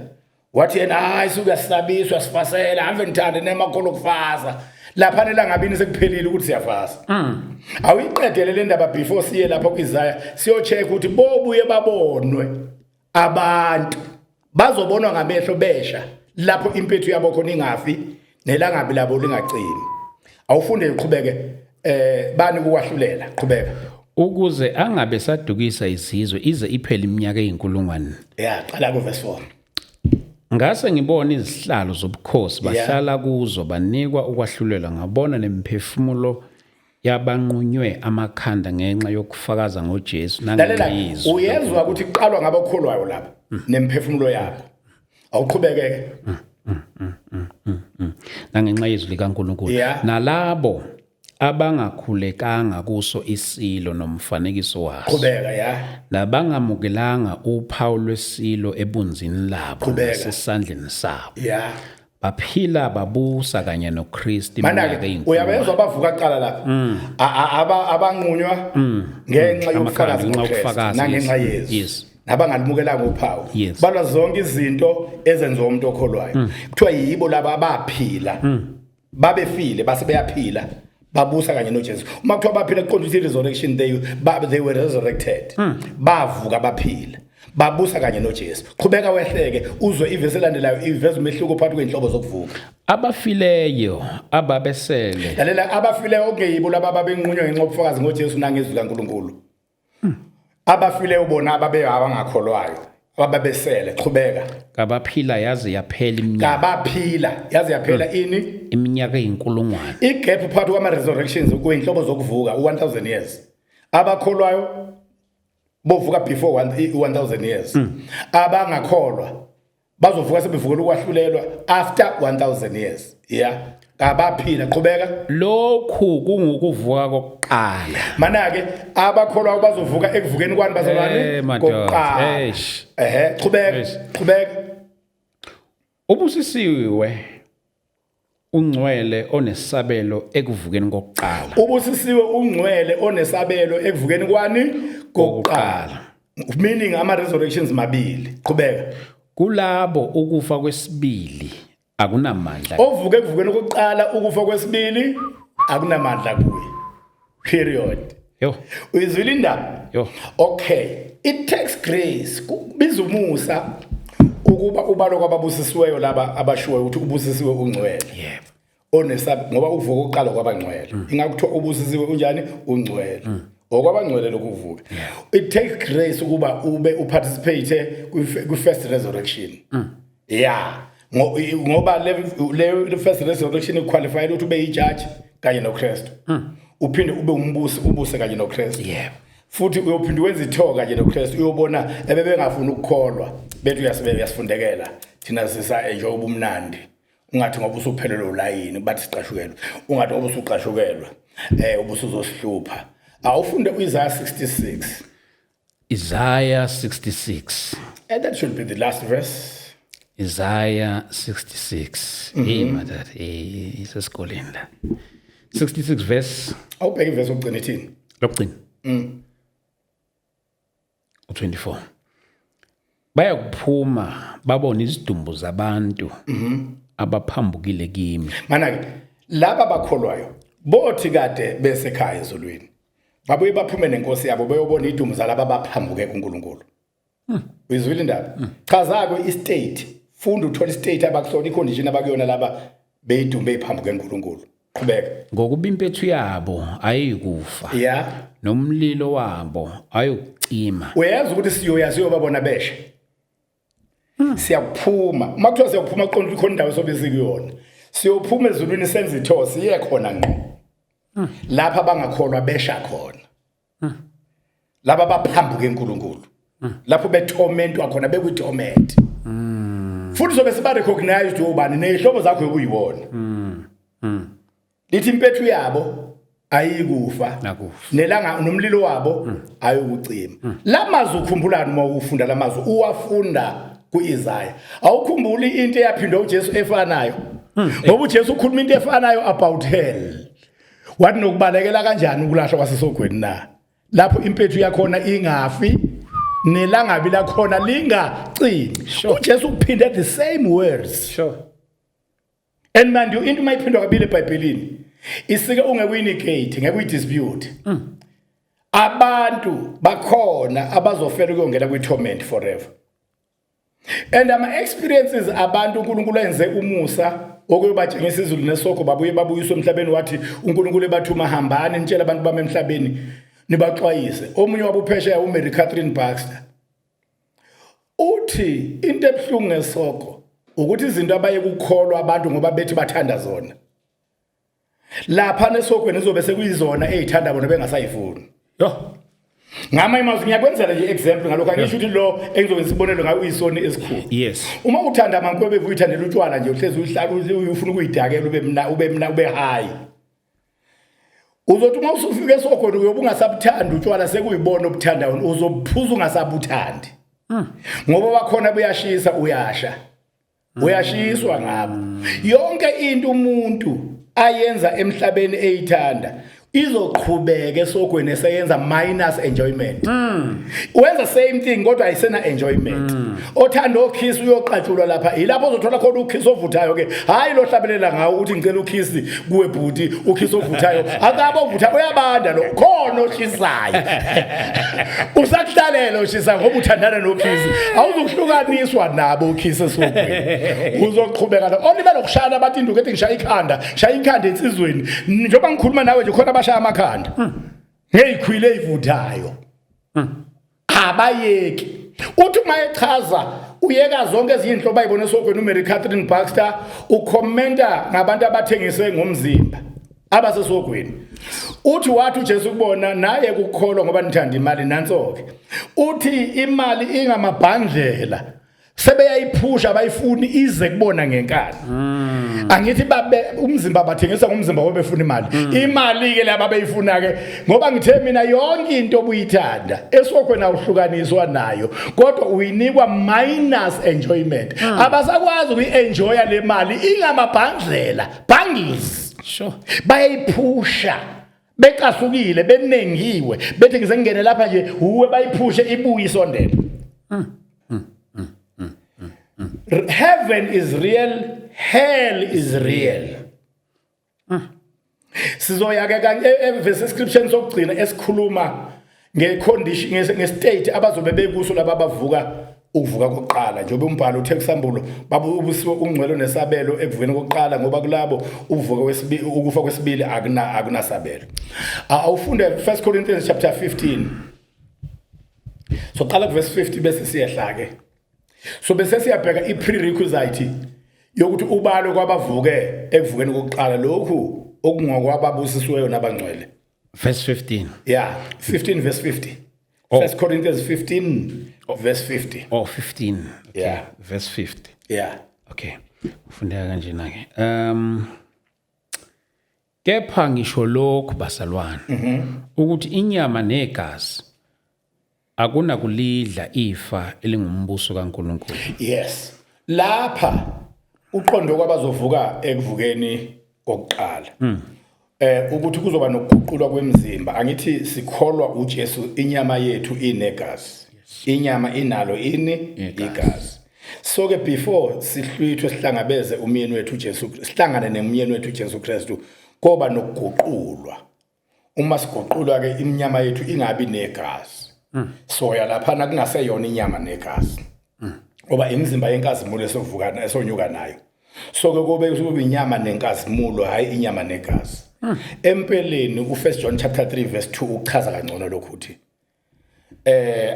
S2: wathi yena, "Hayi, sukuyasabiswa, sifasela ave ngithande nemakholo kufasa lapha nelangabini sekuphelile ukuthi siyafasa." Awuyiqedele le ndaba before siye lapha kwiIsaiah, siyocheck ukuthi bobuye babonwe abantu, bazobonwa ngamehlo besha lapho impethu yabo khona ingafi nelangabi labo lingacimi. Awufunde, iqhubeke. Bani kukwahlulela? Qhubeka.
S1: Ukuze angabe sadukisa izizwe ize iphele iminyaka eyinkulungwane.
S2: Ya, qala ku verse 4.
S1: Ngase ngibona izihlalo zobukhosi, bahlala kuzo, banikwa ukwahlulela. Ngabona nemphefumulo yabanqunywe amakhanda ngenxa yokufakaza ngoJesu nangenxa
S2: Lalela.
S1: yezwi.
S2: Uyezwa ukuthi kuqalwa ngabakholwayo lapha nemphefumulo yabo. Awuqhubeke.
S1: Nangenxa yezwi likaNkulunkulu, nalabo abangakhulekanga kuso isilo nomfanekiso waso,
S2: Qhubeka, ya.
S1: nabangamukelanga uphawu lwesilo ebunzini labo
S2: Qhubeka.
S1: nasesandleni sabo, baphila babusa kanye noKristu iminyaka
S2: Mana-ke
S1: eyinkulungwane.
S2: uyabezwa, abavuka kuqala lapha abanqunywa ngenxa yobufakazi
S1: Amakhanda, ngenxa
S2: ngoKristu
S1: yobufakazi,
S2: nangenxa
S1: yes.
S2: yezwi, nabangalimukelanga uphawu, balwa zonke izinto ezenziwa umuntu okholwayo, kuthiwa yibo laba abaphila, babefile base beyaphila, babusa kanye noJesu. Uma kuthiwa baphila, kuqonda ukuthi resurrection, they were resurrected, bavuka baphila, babusa kanye noJesu. Qhubeka, wehleke, uzwe ivesi elandelayo iveza umehluko phakathi kwey'nhlobo zokuvuka.
S1: Abafileyo ababesele
S2: Lalela, abafileyo okungeyibo laba ababenqunywa ngenxa yobufakazi ngoJesu nangezwi kaNkulunkulu, abafileyo bona ababe abangakholwayo ababesele. Qhubeka.
S1: Kabaphila yaze yaphela iminyaka.
S2: Kabaphila yaze yaphela ini?
S1: Iminyaka eyinkulungwane.
S2: Igap phakathi kwama-resurrections kwey'nhlobo zokuvuka u-1000 years. Abakholwayo bovuka before 1000 years, abangakholwa bazovuka sebevukela ukwahlulelwa after 1000 years. Ya, kabaphila. Qhubeka.
S1: Lokhu kungukuvuka kokuqala.
S2: Mana-ke abakholwayo bazovuka ekuvukeni kwani, bazalwane?
S1: Madoda.
S2: Kokuqala.
S1: Eish.
S2: Ehe, qhubeka.
S1: Eish.
S2: Qhubeka.
S1: Ubusisiwe ungcwele onesabelo ekuvukeni kokuqala.
S2: Ubusisiwe ungcwele onesabelo ekuvukeni kwani? Kokuqala, meaning ama-resurrections mabili. Qhubeka.
S1: Kulabo ukufa kwesibili akunamandla.
S2: Ovuke ekuvukeni kokuqala, ukufa kwesibili akunamandla kuye, period.
S1: Yo.
S2: Uyizwile indaba?
S1: Yo.
S2: Okay, it takes grace, kubiza umusa ukuba ubalo kwababusisiweyo laba abashiwoyo ukuthi ubusisiwe ungcwele
S1: Yebo.
S2: Onesab ngoba uvuka uqala kwabangcwele. Ingakuthiwa ubusisiwe unjani? Ungcwele. Okwabangcwele lokuvuka. It takes grace ukuba ube uparticipate kwi first resurrection. Yeah. Ngoba le first resurrection iqualify ukuthi ube yijudge kanye noKristu. Uphinde ube umbusi, ubuse kanye noKristu. Futhi uyophinde wenze ithoka kanye noKristu, uyobona ebebengafuni ukukholwa bethi uyasibe uyasifundekela thina, sisa enjoy ubumnandi. Ungathi ngoba usuphelelwe ulayini bathi siqashukelwe, ungathi ngoba usuqashukelwe ubusuzosihlupha. Awufunde uIsaiah 66.
S1: Isaiah 66.
S2: And that should be the last verse.
S1: Isaiah 66. Hey madad, eh, isesikoleni la. 66 verse.
S2: Awubheke ivesi okugcina, ithini?
S1: Lokugcina. U24. Bayakuphuma babone izidumbu zabantu abaphambukile kimi.
S2: Mana ke laba bakholwayo bothi kade besekhaya ezulwini babuye baphume nenkosi yabo, beyobona idumbu zalaba abaphambuke kuNkulunkulu. Uyizwile indaba? Chaza-ke istate, funda uthole istate abakusona, icondition abakuyona laba beyidumbe ey'phambuke kuNkulunkulu. Qhubeka.
S1: Ngokuba impethu yabo ayikufa. Nomlilo wabo ayokucima.
S2: Uyazi ukuthi siyoya siyobabona beshe. Siyakuphuma. Uma kuthiwa siyakuphuma, qonda ukuthi khona indawo esobe sikuyona. Siyophuma ezulwini, senze itho, siye khona ngqo. Lapha bangakholwa besha khona. Laba baphambuke eNkulunkulu. Lapho betormentwa khona, bekwi-torment. Futhi sobe siba recognized ubani nezihlobo zakho yokuyibona. Lithi impethu yabo ayikufa.
S1: Nakufa.
S2: Nelanga nomlilo wabo ayokucima. Lamazwi ukhumbulani uma ufunda lamazwi uwafunda kuIsaiah? Awukhumbuli into eyaphindwa uJesu efanayo? Ngoba uJesu ukhuluma into efanayo about hell. Wathi nokubalekela kanjani ukulahlwa kwasesogweni na? Lapho impethu yakhona ingafi nelangabi lakhona lingacimi. UJesu uphinde the same words. And mind you, into mayiphindwa kabili eBhayibhelini isike ungeke uyinegate, ngeke uyidispute. Abantu bakhona abazofela ukuyongena kwi-torment forever. And ama experiences abantu uNkulunkulu enze umusa okuyobatshengisa izulu nesokho, babuye babuyiswe emhlabeni, wathi uNkulunkulu ebathuma, "Hambani nitshela abantu bami emhlabeni, nibaxwayise." Omunye wabo uphesheya, uMary Catherine Baxter, uthi into ebuhlungu ngesokho ukuthi izinto abaye kukholwa abantu ngoba bethi bathanda zona lapha nesokweni izobe sekuyizona ezithanda bona bengasayifuni.
S1: Yo.
S2: Ngama imazwi ngiyakwenzela nje example ngalokho, angisho ukuthi lo engizokwenza isibonelo ngayo uyisoni esikhulu. Uma uthanda amankwebevu, uyithandela utshwala nje, uhlezi uyihlala ufuna ukuyidakela, ube mna ube high. Uzothi uma usufika esogweni uyobe ungasabuthandi utshwala, sekuyibona obuthanda wena, uzobuphuza ungasabuthandi. Ngoba bakhona buyashisa, uyasha. Uyashiswa ngabo. Yonke into umuntu ayenza emhlabeni eyithanda izoqhubeka esogweni eseyenza minus enjoyment. Wenza same thing kodwa ayisena enjoyment. Othanda okhisi uyoqatshulwa lapha, ilapho ozothola khona ukhisi ovuthayo ke. Hayi lo hlabelela ngawo uthi ngicela ukhisi kuwe bhuti, ukhisi ovuthayo. Akabo ovutha uyabanda lo, khona oshisayo. Usakuhlalela oshisa ngoba uthandana nokhisi. Awuzukuhlukaniswa nabo ukhisi esogweni. Uzoqhubeka lo. Only benokushaya bathi induku ethi ngishaya ikhanda, shaya ikhanda ensizweni. Njengoba ngikhuluma nawe nje khona abashaya amakhanda. Ngeyikhwile ezivuthayo. Abayeki. Uthi uma echaza uyeka zonke ezinye inhlobo ayibona esogweni, uMary Catherine Baxter ucommenta ngabantu abathengise ngomzimba abasesogweni. Uthi wathi uJesu kubona naye kukholwa ngoba nithanda imali, nanso ke. Uthi imali ingamabhandlela, sebeyayiphusha, abayifuni ize kubona ngenkani. Angithi babe umzimba, bathengisa ngomzimba ngoba befuna imali. Imali ke laba beyifuna ke, ngoba ngithe mina yonke into obuyithanda esokweni awuhlukaniswa nayo, kodwa uyinikwa minus enjoyment. Abasakwazi ukuyi-enjoya le mali, ingamabhandlela, bundles. Bayayiphusha becasukile, benengiwe, bethi ngize ngingene lapha nje uwe, bayiphushe ibuye isondele. Heaven is real, hell is real. Sizoya ke kanye evesi scripture sokugcina esikhuluma ngecondition, ngestate abazobe bekuso laba abavuka. Ukuvuka kokuqala, njengoba umbhalo uthe kusambulo, babu ubusiwe ungcwele nesabelo ekuvukeni kokuqala, ngoba kulabo ukuvuka kwesibili, ukufa kwesibili akunasabelo. Awufunde 1 Corinthians chapter 15. So qala kuverse 50 bese siyehla ke. So bese siyabheka i-prerequisite yokuthi ubalo kwabavuke ekuvukeni kokuqala, lokhu okungokwababusisiweyo nabangcwele.
S1: Verse 15.
S2: Yeah, 15 verse 50.
S1: Oh.
S2: 1 Corinthians 15 verse 50.
S1: Oh, 15. Okay.
S2: Yeah.
S1: Verse 50.
S2: Yeah.
S1: Okay. Ufundeka kanjena ke. Kepha ngisho lokhu, bazalwane, ukuthi inyama negazi akunakulidla ifa elingumbuso kaNkulunkulu.
S2: Yes. Lapha uqondo kwabazovuka ekuvukeni kokuqala. Ukuthi kuzoba nokuguqulwa kwemizimba. Angithi sikholwa uJesu, inyama yethu inegazi. Inyama inalo ini? Igazi. So ke before sihlwithwe sihlangabeze umyeni wethu uJesu, sihlangane nemyeni wethu uJesu Kristu, koba nokuguqulwa. Uma siguqulwa ke, inyama yethu ingabi negazi. Soya lapha kungaseyona inyama negazi. Ngoba imizimba yenkazimulo esovuka, esonyuka nayo. So ke kube kube inyama nenkazimulo, hayi inyama negazi. Empeleni u1 John chapter 3 verse 2 uchaza kangcono lokhu, uthi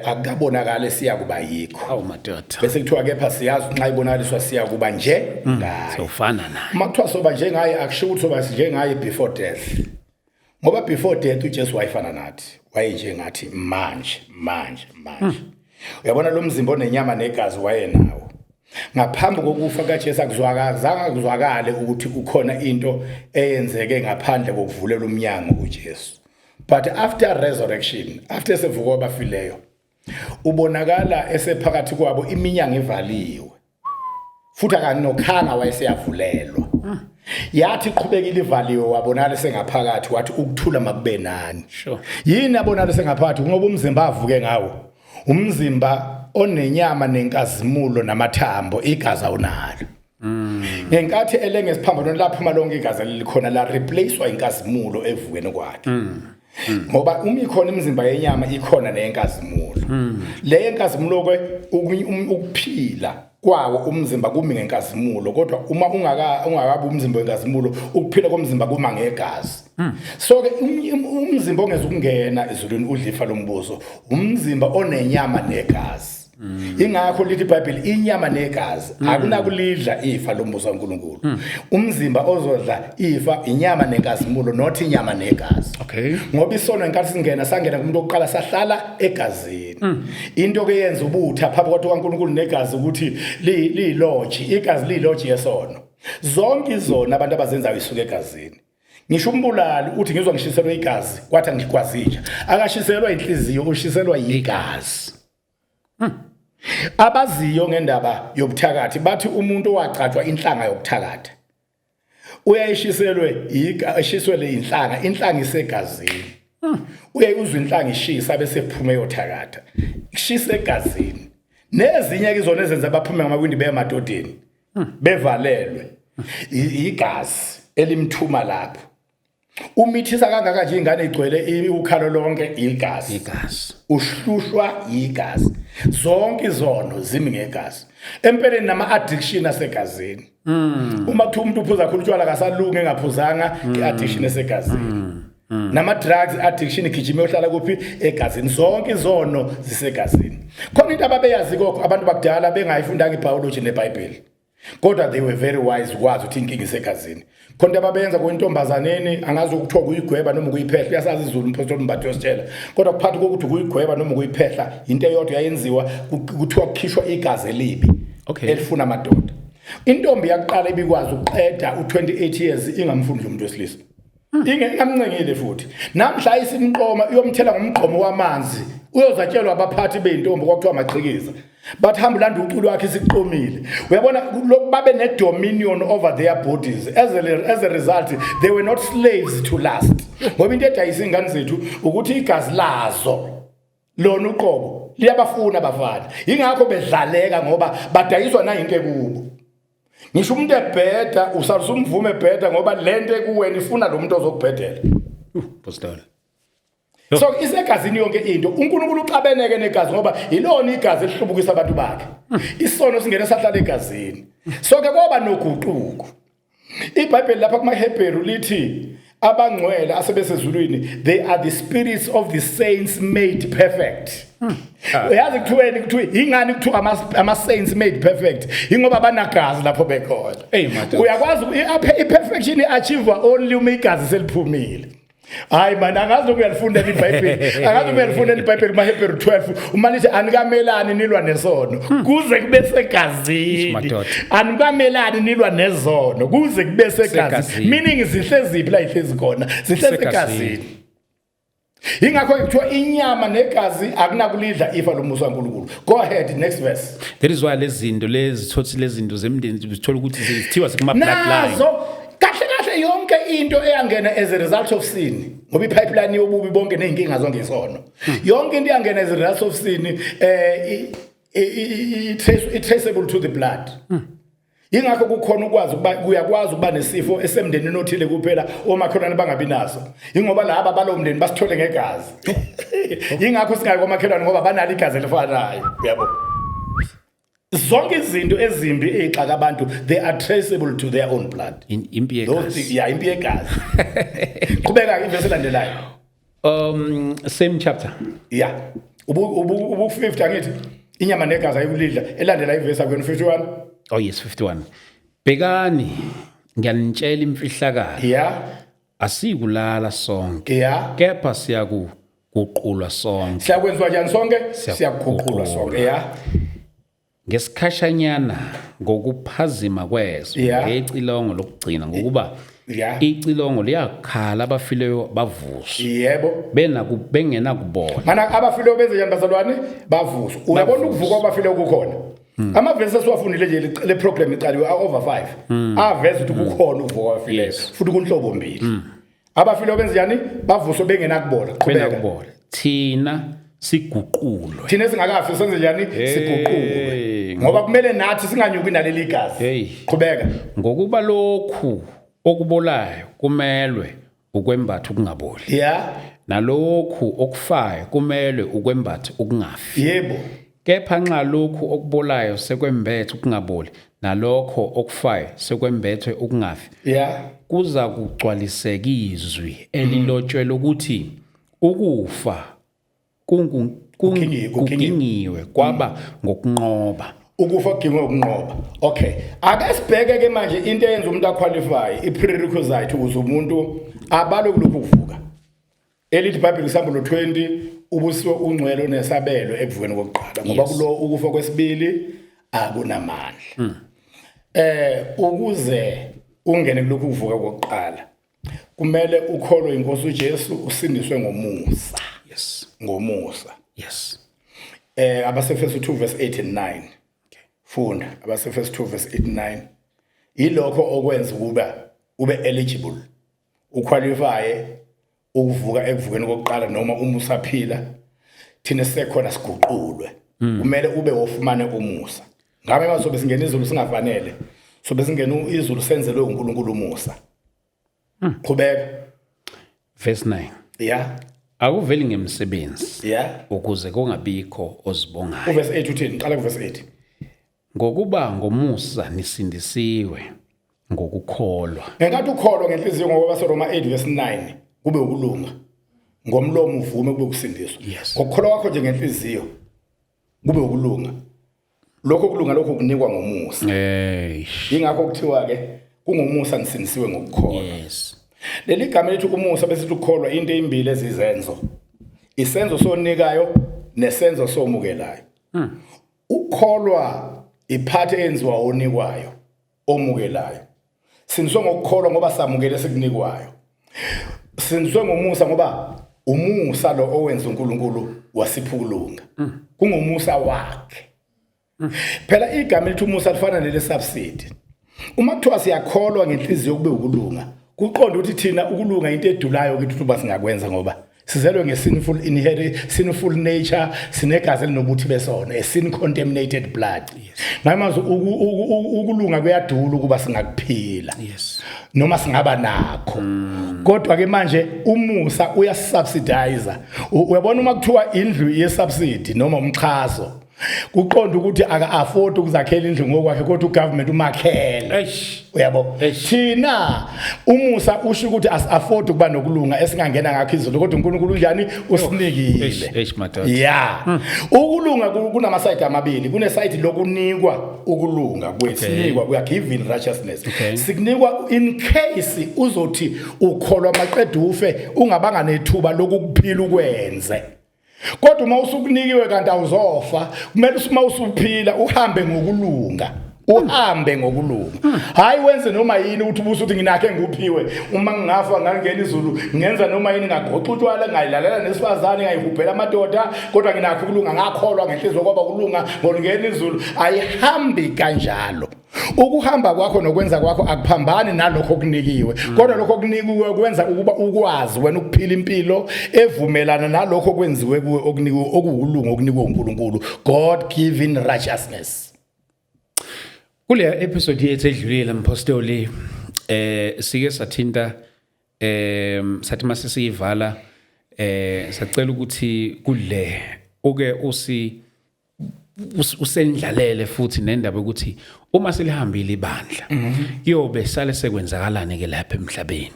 S2: akukabonakala siya kuba yikho.
S1: Awu madoda.
S2: Bese kuthiwa kepha siyazi nxa ibonakaliswa siya kuba nje ngaye.
S1: Sofana naye.
S2: Uma kuthiwa soba njengaye, akusho ukuthi soba njengaye before death. Ngoba before death uJesu wayefana nathi, wayenjengathi manje manje manje. Uyabona lo mzimba onenyama negazi wayenawo. Ngaphambi kokufa kaJesu akuzwakala, zange kuzwakale ukuthi ukhona into eyenzeke ngaphandle kokuvulela umnyango kuJesu. But after resurrection, after sevuka kwabafileyo, ubonakala esephakathi kwabo, iminyango ivaliwe. Futhi akanokhanga, wayeseyavulelwa. Yathi iqhubekile ivaliwe, wabonakala sengaphakathi, wathi ukuthula makube nani. Yini abonakala sengaphakathi? Ngoba umzimba avuke ngawo, umzimba onenyama nenkazimulo namathambo, igazi awunalo. Ngenkathi elenge esiphambanweni laphuma lonke igazi elikhona, la replacewa inkazimulo evukeni kwakhe. Ngoba uma ikhona imizimba yenyama, ikhona neyenkazimulo. Le yenkazimulo ke, ukuphila kwawo umzimba kumi ngenkazimulo, kodwa uma ungakabi umzimba wenkazimulo, ukuphila komzimba kuma ngegazi. So ke umzimba ongezukungena ezulwini udla ifa lombuso, umzimba onenyama negazi. Ingakho lithi iBhayibheli, inyama negazi akunakulidla ifa lombuso kaNkulunkulu. Umzimba ozodla ifa inyama nenkazimulo, not inyama negazi. Ngoba isono ngenkathi singena, sangena kumuntu oqala, sahlala egazini. Into ke yenza ubutha phakathi kukaNkulunkulu negazi ukuthi liyiloji, igazi liyiloji yesono. Zonke izona abantu abazenzayo isuke egazini. Ngisho umbulali uthi ngizwa ngishiselwe igazi, kwathi angikwazinja. Akashiselwa inhliziyo, ushiselwa igazi. Abaziyo ngendaba yobuthakathi bathi umuntu owacatshwa inhlanga yokuthakatha uyayishiselwe, eshiswele inhlanga, inhlanga isegazini. Uyaye uzwe inhlanga ishisa bese phuma eyothakatha, ishisa egazini. Nezinye ke izona ezenza baphume ngamawindi beye emadodeni bevalelwe, igazi elimthuma lapho. Umithisa kangaka nje ingane igcwele ukhalo lonke, igazi.
S1: Igazi.
S2: Uhlushwa igazi. Zonke izono zimi ngegazi. Empeleni nama addiction asegazini. Uma kuthiwa umuntu uphuza kakhulu utshwala, kasalungi engaphuzanga, i-addiction esegazini. Nama drugs addiction igijima yohlala kuphi? Egazini. Zonke izono zisegazini. Khona into ababeyazi kokho abantu bakudala bengayifundanga ibiology neBhayibheli, kodwa they were very wise ukwazi ukuthi inkinga isegazini. Khona into ababenza kuyintombazaneni, angazi ukuthiwa kuyigweba noma ukuyiphehla, uyasazi izulu umpostoli Mbatha uyositshela, kodwa kuphakathi kokuthi ukuyigweba noma ukuyiphehla into eyodwa yayenziwa, kuthiwa kukhishwa igazi elibi elifuna amadoda. Intombi yakuqala ibikwazi ukuqeda u28 years ingamfundi umuntu wesilisa, ingamncengile, futhi namhla isimqoma iyomthela ngomgqomo wamanzi, uyozatshelwa abaphathi beyintombi, kwakuthiwa amaqhikiza, bathi hamba ulanda uculo wakhe, isiqomile. Uyabona lokhu, babe ne-dominion over their bodies. As a result they were not slaves to lust, ngoba into edayisa iy'ngane zethu ukuthi igazi lazo lona uqobo liyabafuna abafana, yingakho bedlaleka, ngoba badayiswa nayinto ekubo. Ngisho umuntu ebheda, usalusumvume ebheda, ngoba lento ekuwena ifuna lo muntu ozokubhedela.
S1: Pastor.
S2: So isegazini yonke into. UNkulunkulu uxabeneke negazi ngoba yilona igazi elihlubukisa abantu bakhe. Isono singene sahlala egazini. So ke kwaba noguquko. IBhayibheli lapha kumaHebheru lithi abangcwele asebesezulwini, they are the spirits of the saints made perfect. Uyazi kuthiweni? Kuthiwa ingani kuthiwa ama saints made perfect? Ingoba banagazi lapho bekhona.
S1: Hey, madoda.
S2: Uyakwazi i-perfection i-achieve only uma igazi seliphumile. Hayi man, angazi noma uyalifunda iBhayibheli, angazi noma uyalifunda iBhayibheli kumaHebheru 12 uma lithi anikamelani nilwa nesono kuze kube segazini.
S1: Madoda.
S2: Anikamelani nilwa nezono kuze kube segazini.
S1: Segazini.
S2: Meaning zihlezi la, ihlezi khona, zihlezi
S1: Segazini.
S2: egazini. Ingakho kuthiwa inyama negazi akunakulidla ifa lombuso kaNkulunkulu. Go ahead, next verse.
S1: That is why lezi zinto lezi thothi, lezi zinto zemndeni, zithola ukuthi zithiwa zikuma bloodline.
S2: Nazo kahle kahle yonke into eyangena as a result of sin, ngoba ipipeline yobubi bonke nezinkinga zonke isono, yonke into eyangena as a result of sin traceable to the blood. Ingakho kukhona ukwazi ukuba uyakwazi ukuba nesifo esemndenini othile kuphela, omakhelwane bangabi naso, ingoba laba balowo mndeni basithole ngegazi. Ingakho singayi komakhelwane ngoba banalo igazi elifanayo, uyabo. Zonke izinto ezimbi ezixaka abantu, they are traceable to their own blood.
S1: Impi
S2: Those
S1: yegazi.
S2: Yeah, impi yegazi. Qhubeka, ivesi elandelayo.
S1: Same chapter.
S2: Yeah, ubu 50, angithi inyama negazi ayikulidla. Elandela ivesi akuyona 51?
S1: Oh yes, 51. Bhekani, ngiyanitshela imfihlakalo. Asikulala sonke, kepha siyakuguqulwa sonke.
S2: Siyakwenziwa njani sonke?
S1: Siyakuguqulwa.
S2: Siyakuguqulwa sonke, yeah.
S1: Ngesikhashanyana, ngokuphazima kweso, ngecilongo lokugcina, ngokuba icilongo liyakhala, abafileyo bavuswe bengenakubola.
S2: Mana abafileyo benze njani, bazalwane? Bavuswa. Uyabona, ukuvuka kwabafileyo kukhona. Amavesi esiwafundile nje le program iqaliwe over 5 aveza ukuthi kukhona ukuvuka kwabafileyo. Futhi kunhlobo mbili. Abafileyo benze njani? Bavuswe bengenakubola. Qhubeka.
S1: Benakubola, thina siguqulwe.
S2: Thina esingakafi senze njani? Siguqulwe.
S1: Hey.
S2: Ngoba kumele nathi singanyuki naleli gazi.
S1: Hey.
S2: Qhubeka.
S1: Ngokuba lokhu okubolayo kumelwe ukwembatha ukungaboli, nalokhu okufayo kumelwe ukwembatha ukungafi. Kepha nxa lokhu okubolayo sekwembethe ukungaboli, nalokho okufayo sekwembethwe ukungafi, kuza kugcwaliseka izwi elilotshwe ukuthi ukufa
S2: Kugingiwe, kugingiwe.
S1: Kugingiwe kwaba ngokunqoba.
S2: Ukufa kugingwe ukunqoba. Okay, ake sibheke ke manje into eyenza umuntu aqualify, i-prerequisite ukuze umuntu abalwe kulokhu kuvuka elithi iBhayibheli isambulo 20: ubusiwe ungcwele onesabelo ekuvukeni kokuqala, ngoba kulo ukufa kwesibili akunamandla. Ukuze ungene kulokhu kuvuka kokuqala, kumele ukholwe inkosi uJesu, usindiswe ngomusa. Ngomusa. AbaseEfesu 2 verse 8 and 9. Funda abaseEfesu 2 verse 8 and 9. Yilokho okwenza ukuba ube eligible, uqualify ukuvuka ekuvukeni kokuqala, noma uma usaphila thina sekhona siguqulwe. Kumele ube wofumane umusa. Ngabe masobe singena izulu singafanele, sobe singena izulu senzelwe uNkulunkulu umusa. Qhubeka.
S1: Verse 9. Akuveli ngemsebenzi, ukuze kungabikho ozibongayo.
S2: Uverse 8 uthini? Qala kuverse 8.
S1: Ngokuba ngomusa nisindisiwe ngokukholwa.
S2: Ngenkathi ukholwa ngenhliziyo, ngoba baseRoma 8 verse 9, kube ukulunga, ngomlomo uvume, kube ukusindiswa. Ngokukholwa kwakho nje ngenhliziyo kube ukulunga. Lokho kulunga lokho kunikwa ngomusa.
S1: Hey.
S2: Ingakho kuthiwa ke kungomusa nisindisiwe ngokukholwa. Leli gama elithi umusa bese ukukholwa into ezimbili ezizenzo, isenzo sonikayo nesenzo somukelayo. Ukukholwa iphathi eyenziwa onikwayo, omukelayo. Sindiswe ngokukholwa ngoba samukele sikunikwayo. Sindiswe ngomusa ngoba umusa lo owenza uNkulunkulu wasipha ukulunga, kungomusa wakhe. Phela igama elithi umusa lifana nele subsidy. Uma kuthiwa siyakholwa ngenhliziyo kube ukulunga, kuqonda ukuthi thina ukulunga into edulayo kithi ukuba singakwenza ngoba Sizelwe nge-sinful inherit, sinful nature, sinegazi elinobuthi besono, a sin contaminated blood. Ngamazwi, ukulunga kuyadula ukuba singakuphila noma singaba nakho. Kodwa ke manje umusa uyasubsidize. Uyabona, uma kuthiwa indlu ye-subsidy noma umxhaso, kuqonda ukuthi aka afford ukuzakhela indlu ngokwakhe, kodwa ugovernment umakhele. Uyabo?
S1: Eish.
S2: Thina umusa usho ukuthi as afford ukuba nokulunga esingangena ngakho izulu, kodwa uNkulunkulu unjani? Usinikile.
S1: Eish, eish, madoda.
S2: Ya, ukulunga kunama side amabili. Kune side lokunikwa ukulunga kwesinikwa, we are given righteousness. Sikunikwa in case uzothi ukholwa maqeda ufe, ungabanga nethuba lokukuphila ukwenze. Kodwa uma usukunikiwe kanti awuzofa, kumele uma usuphila uhambe ngokulunga, uhambe ngokulunga, hayi wenze noma yini ukuthi ubusuthi uthi nginakhe nguphiwe, uma ngingafa ngangena izulu, ngenza noma yini, ngagoqa utshwala, ngayilalela nesifazane, ngayihubhela amadoda, kodwa nginakho ukulunga, ngakholwa ngenhliziyo kwaba ukulunga, ngolungena izulu. Ayihambi kanjalo. Ukuhamba kwakho nokwenza kwakho akuphambani nalokho okunikiwe, kodwa lokho okunikiwe kwenza ukuba ukwazi wena ukuphila impilo evumelana nalokho okwenziwe kuwe, okunikiwe, okuwukulunga okunikwe uNkulunkulu, God given righteousness.
S1: Kule episode yethu edlulile, mpostoli, sike sathinta, sathi mase siyivala, sacela ukuthi kule uke usendlalele futhi nendaba ukuthi uma selihambile ibandla, kuyobe sale sekwenzakalani ke lapha emhlabeni.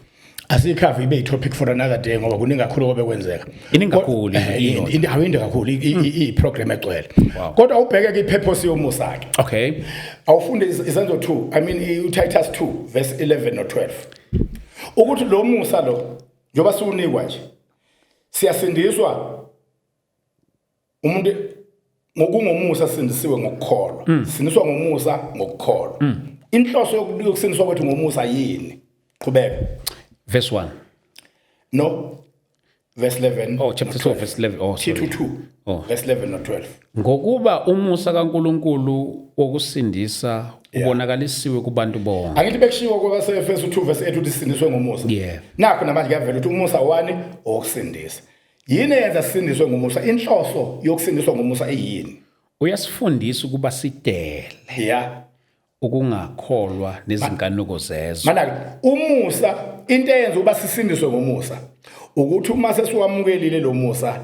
S2: Asiyikhave, ibe i-topic for another day, ngoba kuningi kakhulu obekwenzeka.
S1: Iningi kakhulu, iyodwa.
S2: Awinde kakhulu, i-program egcwele. Kodwa ubheke ke i-purpose yomusa ke. Awufunde Izenzo 2, I mean uTitus 2 verse 11 no 12, ukuthi lo musa lo njengoba siwunikwa nje, siyasindiswa umuntu ngokungomusa, sindisiwe ngokukholwa, sindiswa ngomusa ngokukholwa. Inhloso yokusindiswa kwethu ngomusa yini? Qhubeka.
S1: Verse 1.
S2: No, verse 11.
S1: Oh, chapter 2 verse 11. Oh, sorry.
S2: Tito 2 verse 11 no 12.
S1: Ngokuba umusa kaNkuluNkulu wokusindisa ubonakalisiwe kubantu bonke.
S2: Angithi bekushiwo kwabaseEfesu 2 verse 8 ukuthi sisindiswe ngomusa?
S1: Yeah.
S2: Nakho namanje kuyavela ukuthi umusa wani? Okusindisa. Yini eyenza sisindiswe ngomusa? Inhloso yokusindiswa ngomusa iyini?
S1: Uyasifundisa ukuba sidele ukungakholwa nezinkanuko zezwe.
S2: Mana umusa, into eyenza ukuba sisindiswe ngomusa ukuthi uma sesiwamukelile lo musa,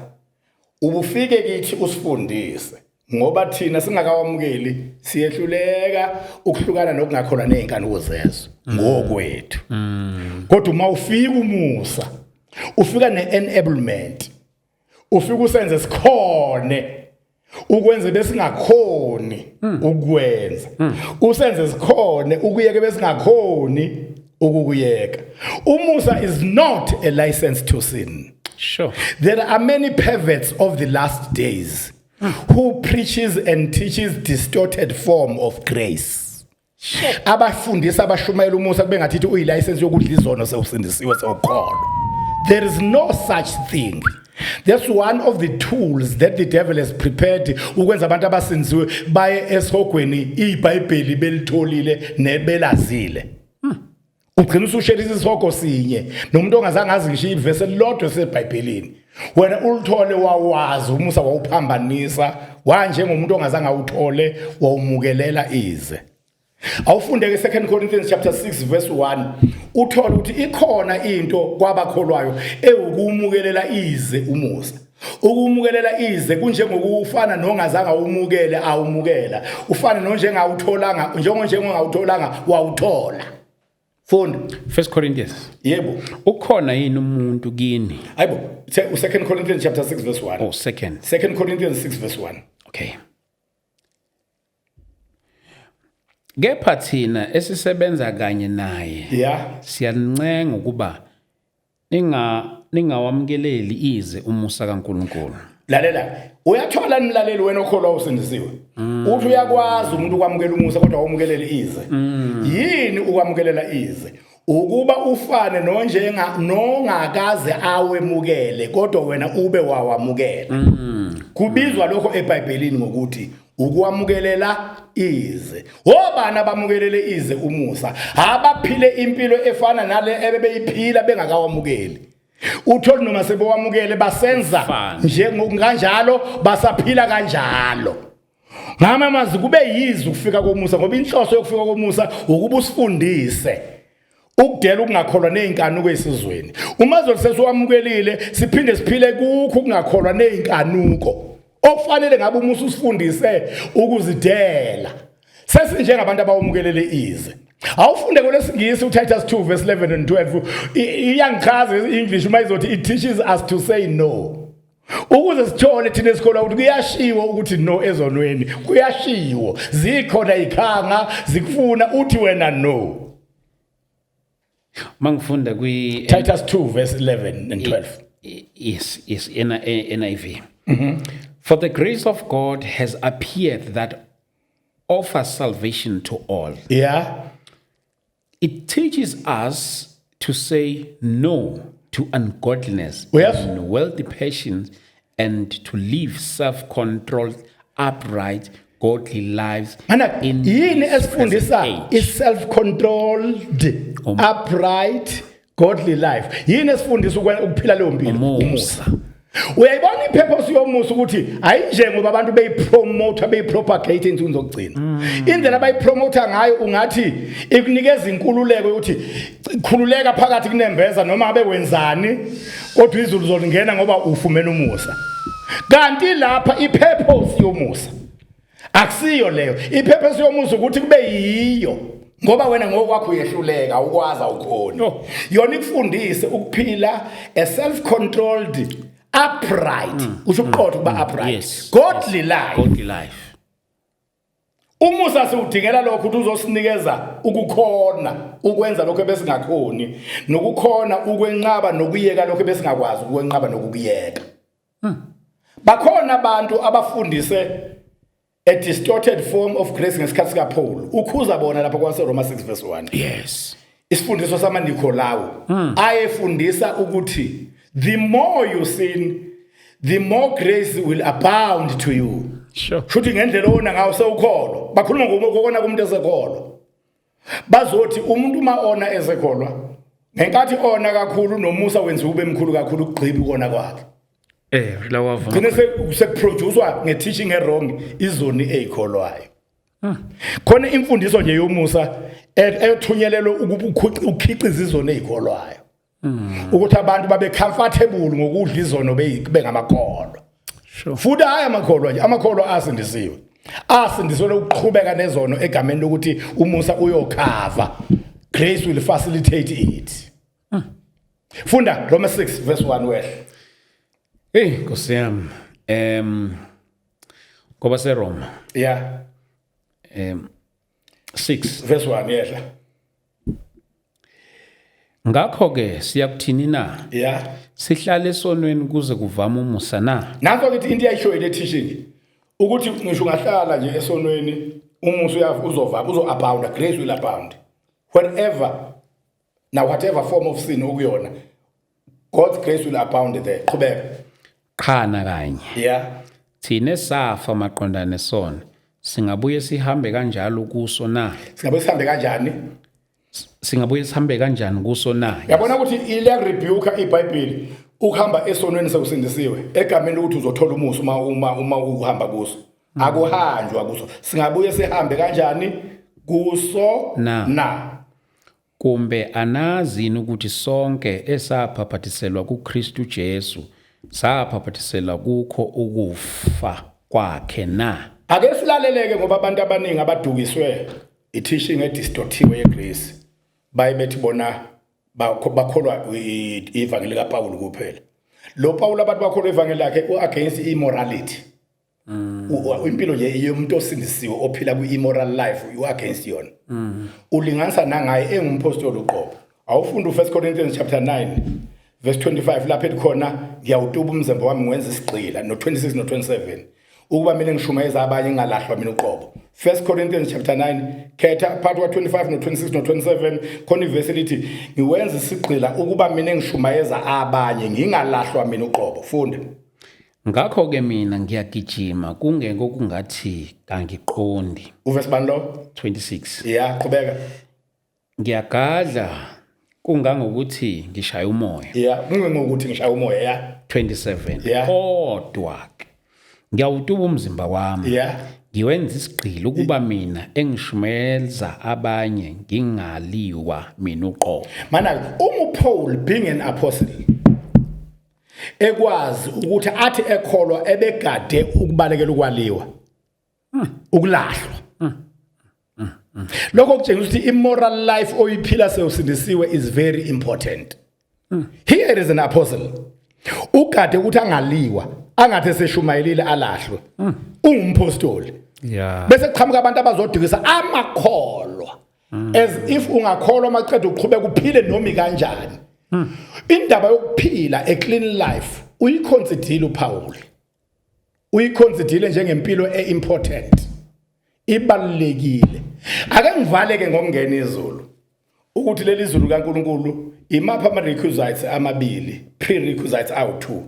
S2: ubufike kithi usifundise, ngoba thina singakawamukeli siyehluleka ukuhlukana nokungakholwa nezinkanuko zezwe ngokwethu. Kodwa uma ufika umusa, ufika ne-enablement, ufika usenze sikhone ukwenze besingakhoni ukwenza, usenze sikhone ukuyeke besingakhoni ukukuyeka. Umusa is not a license to sin. There are many perverts of the last days who preaches and teaches distorted form of grace, abafundisa, abashumayela umusa kube ngathi uyi-license yokudla izono, sewusindisiwe, sewukholwa. There is no such thing. That's one of the tools that the devil has prepared ukwenza abantu abasindisiwe baye esihogweni iBhayibheli belitholile nebelazile. Ugcina usushelisa isihogo sinye nomuntu ongazange azi ngisho ivesi elilodwa eseBhayibhelini. Wena ulithole, wawazi umusa, wawuphambanisa, wanjengomuntu ongazange awuthole, wawumukelela ize. Awufunde ke 2 Corinthians chapter 6 verse 1, uthole ukuthi ikhona into kwabakholwayo ewukumukelela ize umusa. Ukumukelela ize kunjengokufana nongazange awumukele awumukela, ufane nonjengawutholanga, njengongawutholanga wawuthola. Funda.
S1: First Corinthians.
S2: Yebo.
S1: Ukhona yini umuntu kini?
S2: Hayibo, 2 Corinthians chapter 6 verse 1.
S1: Oh, second.
S2: 2 Corinthians 6 verse 1.
S1: Okay. Kepha thina esisebenza kanye naye siyancenga ukuba ningawamukeleli ize umusa kaNkuluNkulu.
S2: Lalela, uyathola mlaleli, wena okholwa usindisiwe, uthi uyakwazi umuntu ukwamukela umusa kodwa awumukelele ize. Yini ukwamukelela ize? Ukuba ufane nonjenga nongakaze awemukele, kodwa wena ube wawamukela. Kubizwa lokho eBhayibhelini ngokuthi ukwamukelela ize. Obani abamukelele ize umusa? Abaphile impilo efana nale ebebeyiphila bengakawamukeli. Uthole noma sebewamukele basenza
S1: Kufana.
S2: njengokunganjalo, basaphila kanjalo. Ngamamazi kube yize ukufika komusa, ngoba inhloso yokufika komusa ukuba usifundise ukudela ukungakholwa nezinkanuko esizweni. Uma sesiwamukelile, siphinde siphile kukho ukungakholwa nezinkanuko okufanele ngabe umusa usifundise ukuzidela. Sesinjengabantu abawamukelele ize. Awufunde kwelesingisi uTitus 2 verse 11 and 12. Iyangichaza i-English uma izothi it teaches us to say no, ukuze sithole thina esikholwa ukuthi kuyashiwo ukuthi no ezonweni. Kuyashiwo, zikhona ikhanga zikufuna uthi wena no.
S1: Mangifunda kwi
S2: Titus 2 verse 11 and 12.
S1: Yes, NIV. For the grace of God has appeared that offers salvation to all. It teaches us to say no to ungodliness and worldly passions and to live self-controlled, upright, godly lives
S2: Mana
S1: in
S2: yini
S1: this present
S2: esifundisa
S1: age.
S2: i-self controlled, upright, godly life? Yini esifundisa ukuphila leyo mpilo?
S1: Umusa.
S2: Uyayibona i-purpose yomusa ukuthi ayinje ngoba abantu beyipromote, beyipropagate insuku zokugcina. Indlela abayipromote ngayo ungathi ikunikeza inkululeko ukuthi khululeka phakathi kunembeza noma abe wenzani, kodwa izulu zolingena ngoba ufumene umusa. Kanti lapha i-purpose yomusa akusiyo leyo. I-purpose yomusa ukuthi kube yiyo ngoba wena ngokwakho uyehluleka, awukwazi, awukhoni.
S1: Oh.
S2: Yona ikufundise ukuphila a self controlled, upright, usho uqotho kuba upright, godly life.
S1: Godly life.
S2: Umusa siwudingela lokho, ukuthi uzosinikeza ukukhona ukwenza lokho ebesingakhoni, nokukhona ukwenqaba nokuyeka lokho ebesingakwazi ukwenqaba nokukuyeka. Bakhona abantu abafundise a distorted form of grace ngesikhathi sikaPaul. Ukhuza bona lapha kwaseRoma 6 verse 1. Isifundiso samaNikolawu ayefundisa ukuthi the more you sin, the more grace will abound to you. Shuthi ngendlela owona ngawo sewukholwa. Bakhuluma ngokona kumuntu esekholwa. Bazothi umuntu uma ona esekholwa, ngenkathi ona kakhulu, nomusa wenziwa ube mkhulu kakhulu ukugqiba ukona kwakhe.
S1: La wavuma.
S2: Gcine sekuproducewa nge-teaching e-wrong izoni eyikholwayo. Khona imfundiso nje yomusa ethunyelelwe ukuba ukhiqize izoni eyikholwayo, ukuthi abantu babe comfortable ngokudla izono bengamakholwa. Futhi hayi amakholwa nje, amakholwa asindisiwe, asindiselwe ukuqhubeka nezono egameni lokuthi umusa uyokhava, grace will facilitate it. Funda Romans 6 verse 1 wehle.
S1: Hey, Nkosi yami. Ngoba seRoma 6
S2: verse 1, yehla.
S1: Ngakho ke siyakuthini na? Sihlale esonweni kuze kuvame umusa na?
S2: Nanso kithi into iyayishoyo le teaching ukuthi ngisho ungahlala nje esonweni, umusa uzova, uzo abound, grace will abound wherever. Now whatever form of sin okuyona, God's grace will abound there. Qhubeka.
S1: Qhana kanye. Thina safa maqondana nesono, singabuye sihambe kanjalo kuso na?
S2: Singabe sihambe kanjani?
S1: Singabuye sihambe kanjani kuso na?
S2: Yabona ukuthi ile rebuke iBhayibheli ukuhamba esonweni sekusindisiwe egameni lokuthi uzothola umusa uma uhamba kuso. Akuhanjwa kuso. Singabuye sihambe kanjani kuso?
S1: Na.
S2: Na.
S1: Kumbe anazini ukuthi sonke esabhaphathiselwa kuKristu Jesu sabhaphathiselwa kukho ukufa kwakhe na?
S2: Ake silaleleke, ngoba abantu abaningi abadukiswe i-teaching edistortiwe yegrace baye bethi bona bakholwa ivangeli kaPaul kuphela. Lo Paul abantu bakholwa ivangeli lakhe u-against immorality. Impilo nje yomuntu osindisiwe ophila kwi-immoral life, u-against yona. Ulinganisa nangaye engumpostoli uqobo. Awufunda u-1 Corinthians chapter 9 verse 25, lapho ethi khona ngiyawutuba umzimba wami ngiwenza isigqila, no-26 no-27, ukuba mina ngishumayeza abanye ngingalahlwa mina uqobo. 1 Corinthians chapter 9, khetha phakathi kwa-25 no-26 no-27, khona ivesi lithi ngiwenza isigqila ukuba mina ngishumayeza abanye ngingalahlwa mina uqobo. Funda.
S1: Ngakho ke mina ngiyagijima kungeke kungathi kangiqondi.
S2: Uvesi bani lo?
S1: 26.
S2: Ya, qhubeka.
S1: Ngiyagadla. Kungangokuthi ngishaya umoya.
S2: Yeah, kungangokuthi ngishaya umoya, yeah.
S1: 27.
S2: Yeah.
S1: Kodwa ke ngiyawutuba umzimba wami.
S2: Yeah.
S1: Ngiwenza isigqila ukuba mina engishumeza abanye ngingaliwa mina uqobo.
S2: Mana uma uPaul being an apostle ekwazi ukuthi athi ekholwa ebegade ukubalekela ukwaliwa, ukulahlwa. Lokho kutshengisa ukuthi immoral life oyiphila sewusindisiwe is very important. Here is an apostle. Ugade ukuthi angaliwa, angathi eseshumayelile alahlwe. Ungumpostoli. Bese kuqhamuka abantu abazodukisa amakholwa. As if ungakholwa maqeda uqhubeka uphile nomi kanjani. Indaba yokuphila a clean life uyiconsider uPaul. Uyiconsider njengempilo eimportant. Ibalulekile. Ake ngivaleke ngokungena izulu. Ukuthi leli zulu kaNkuluNkulu imapha ama requisites amabili, prerequisites awu2.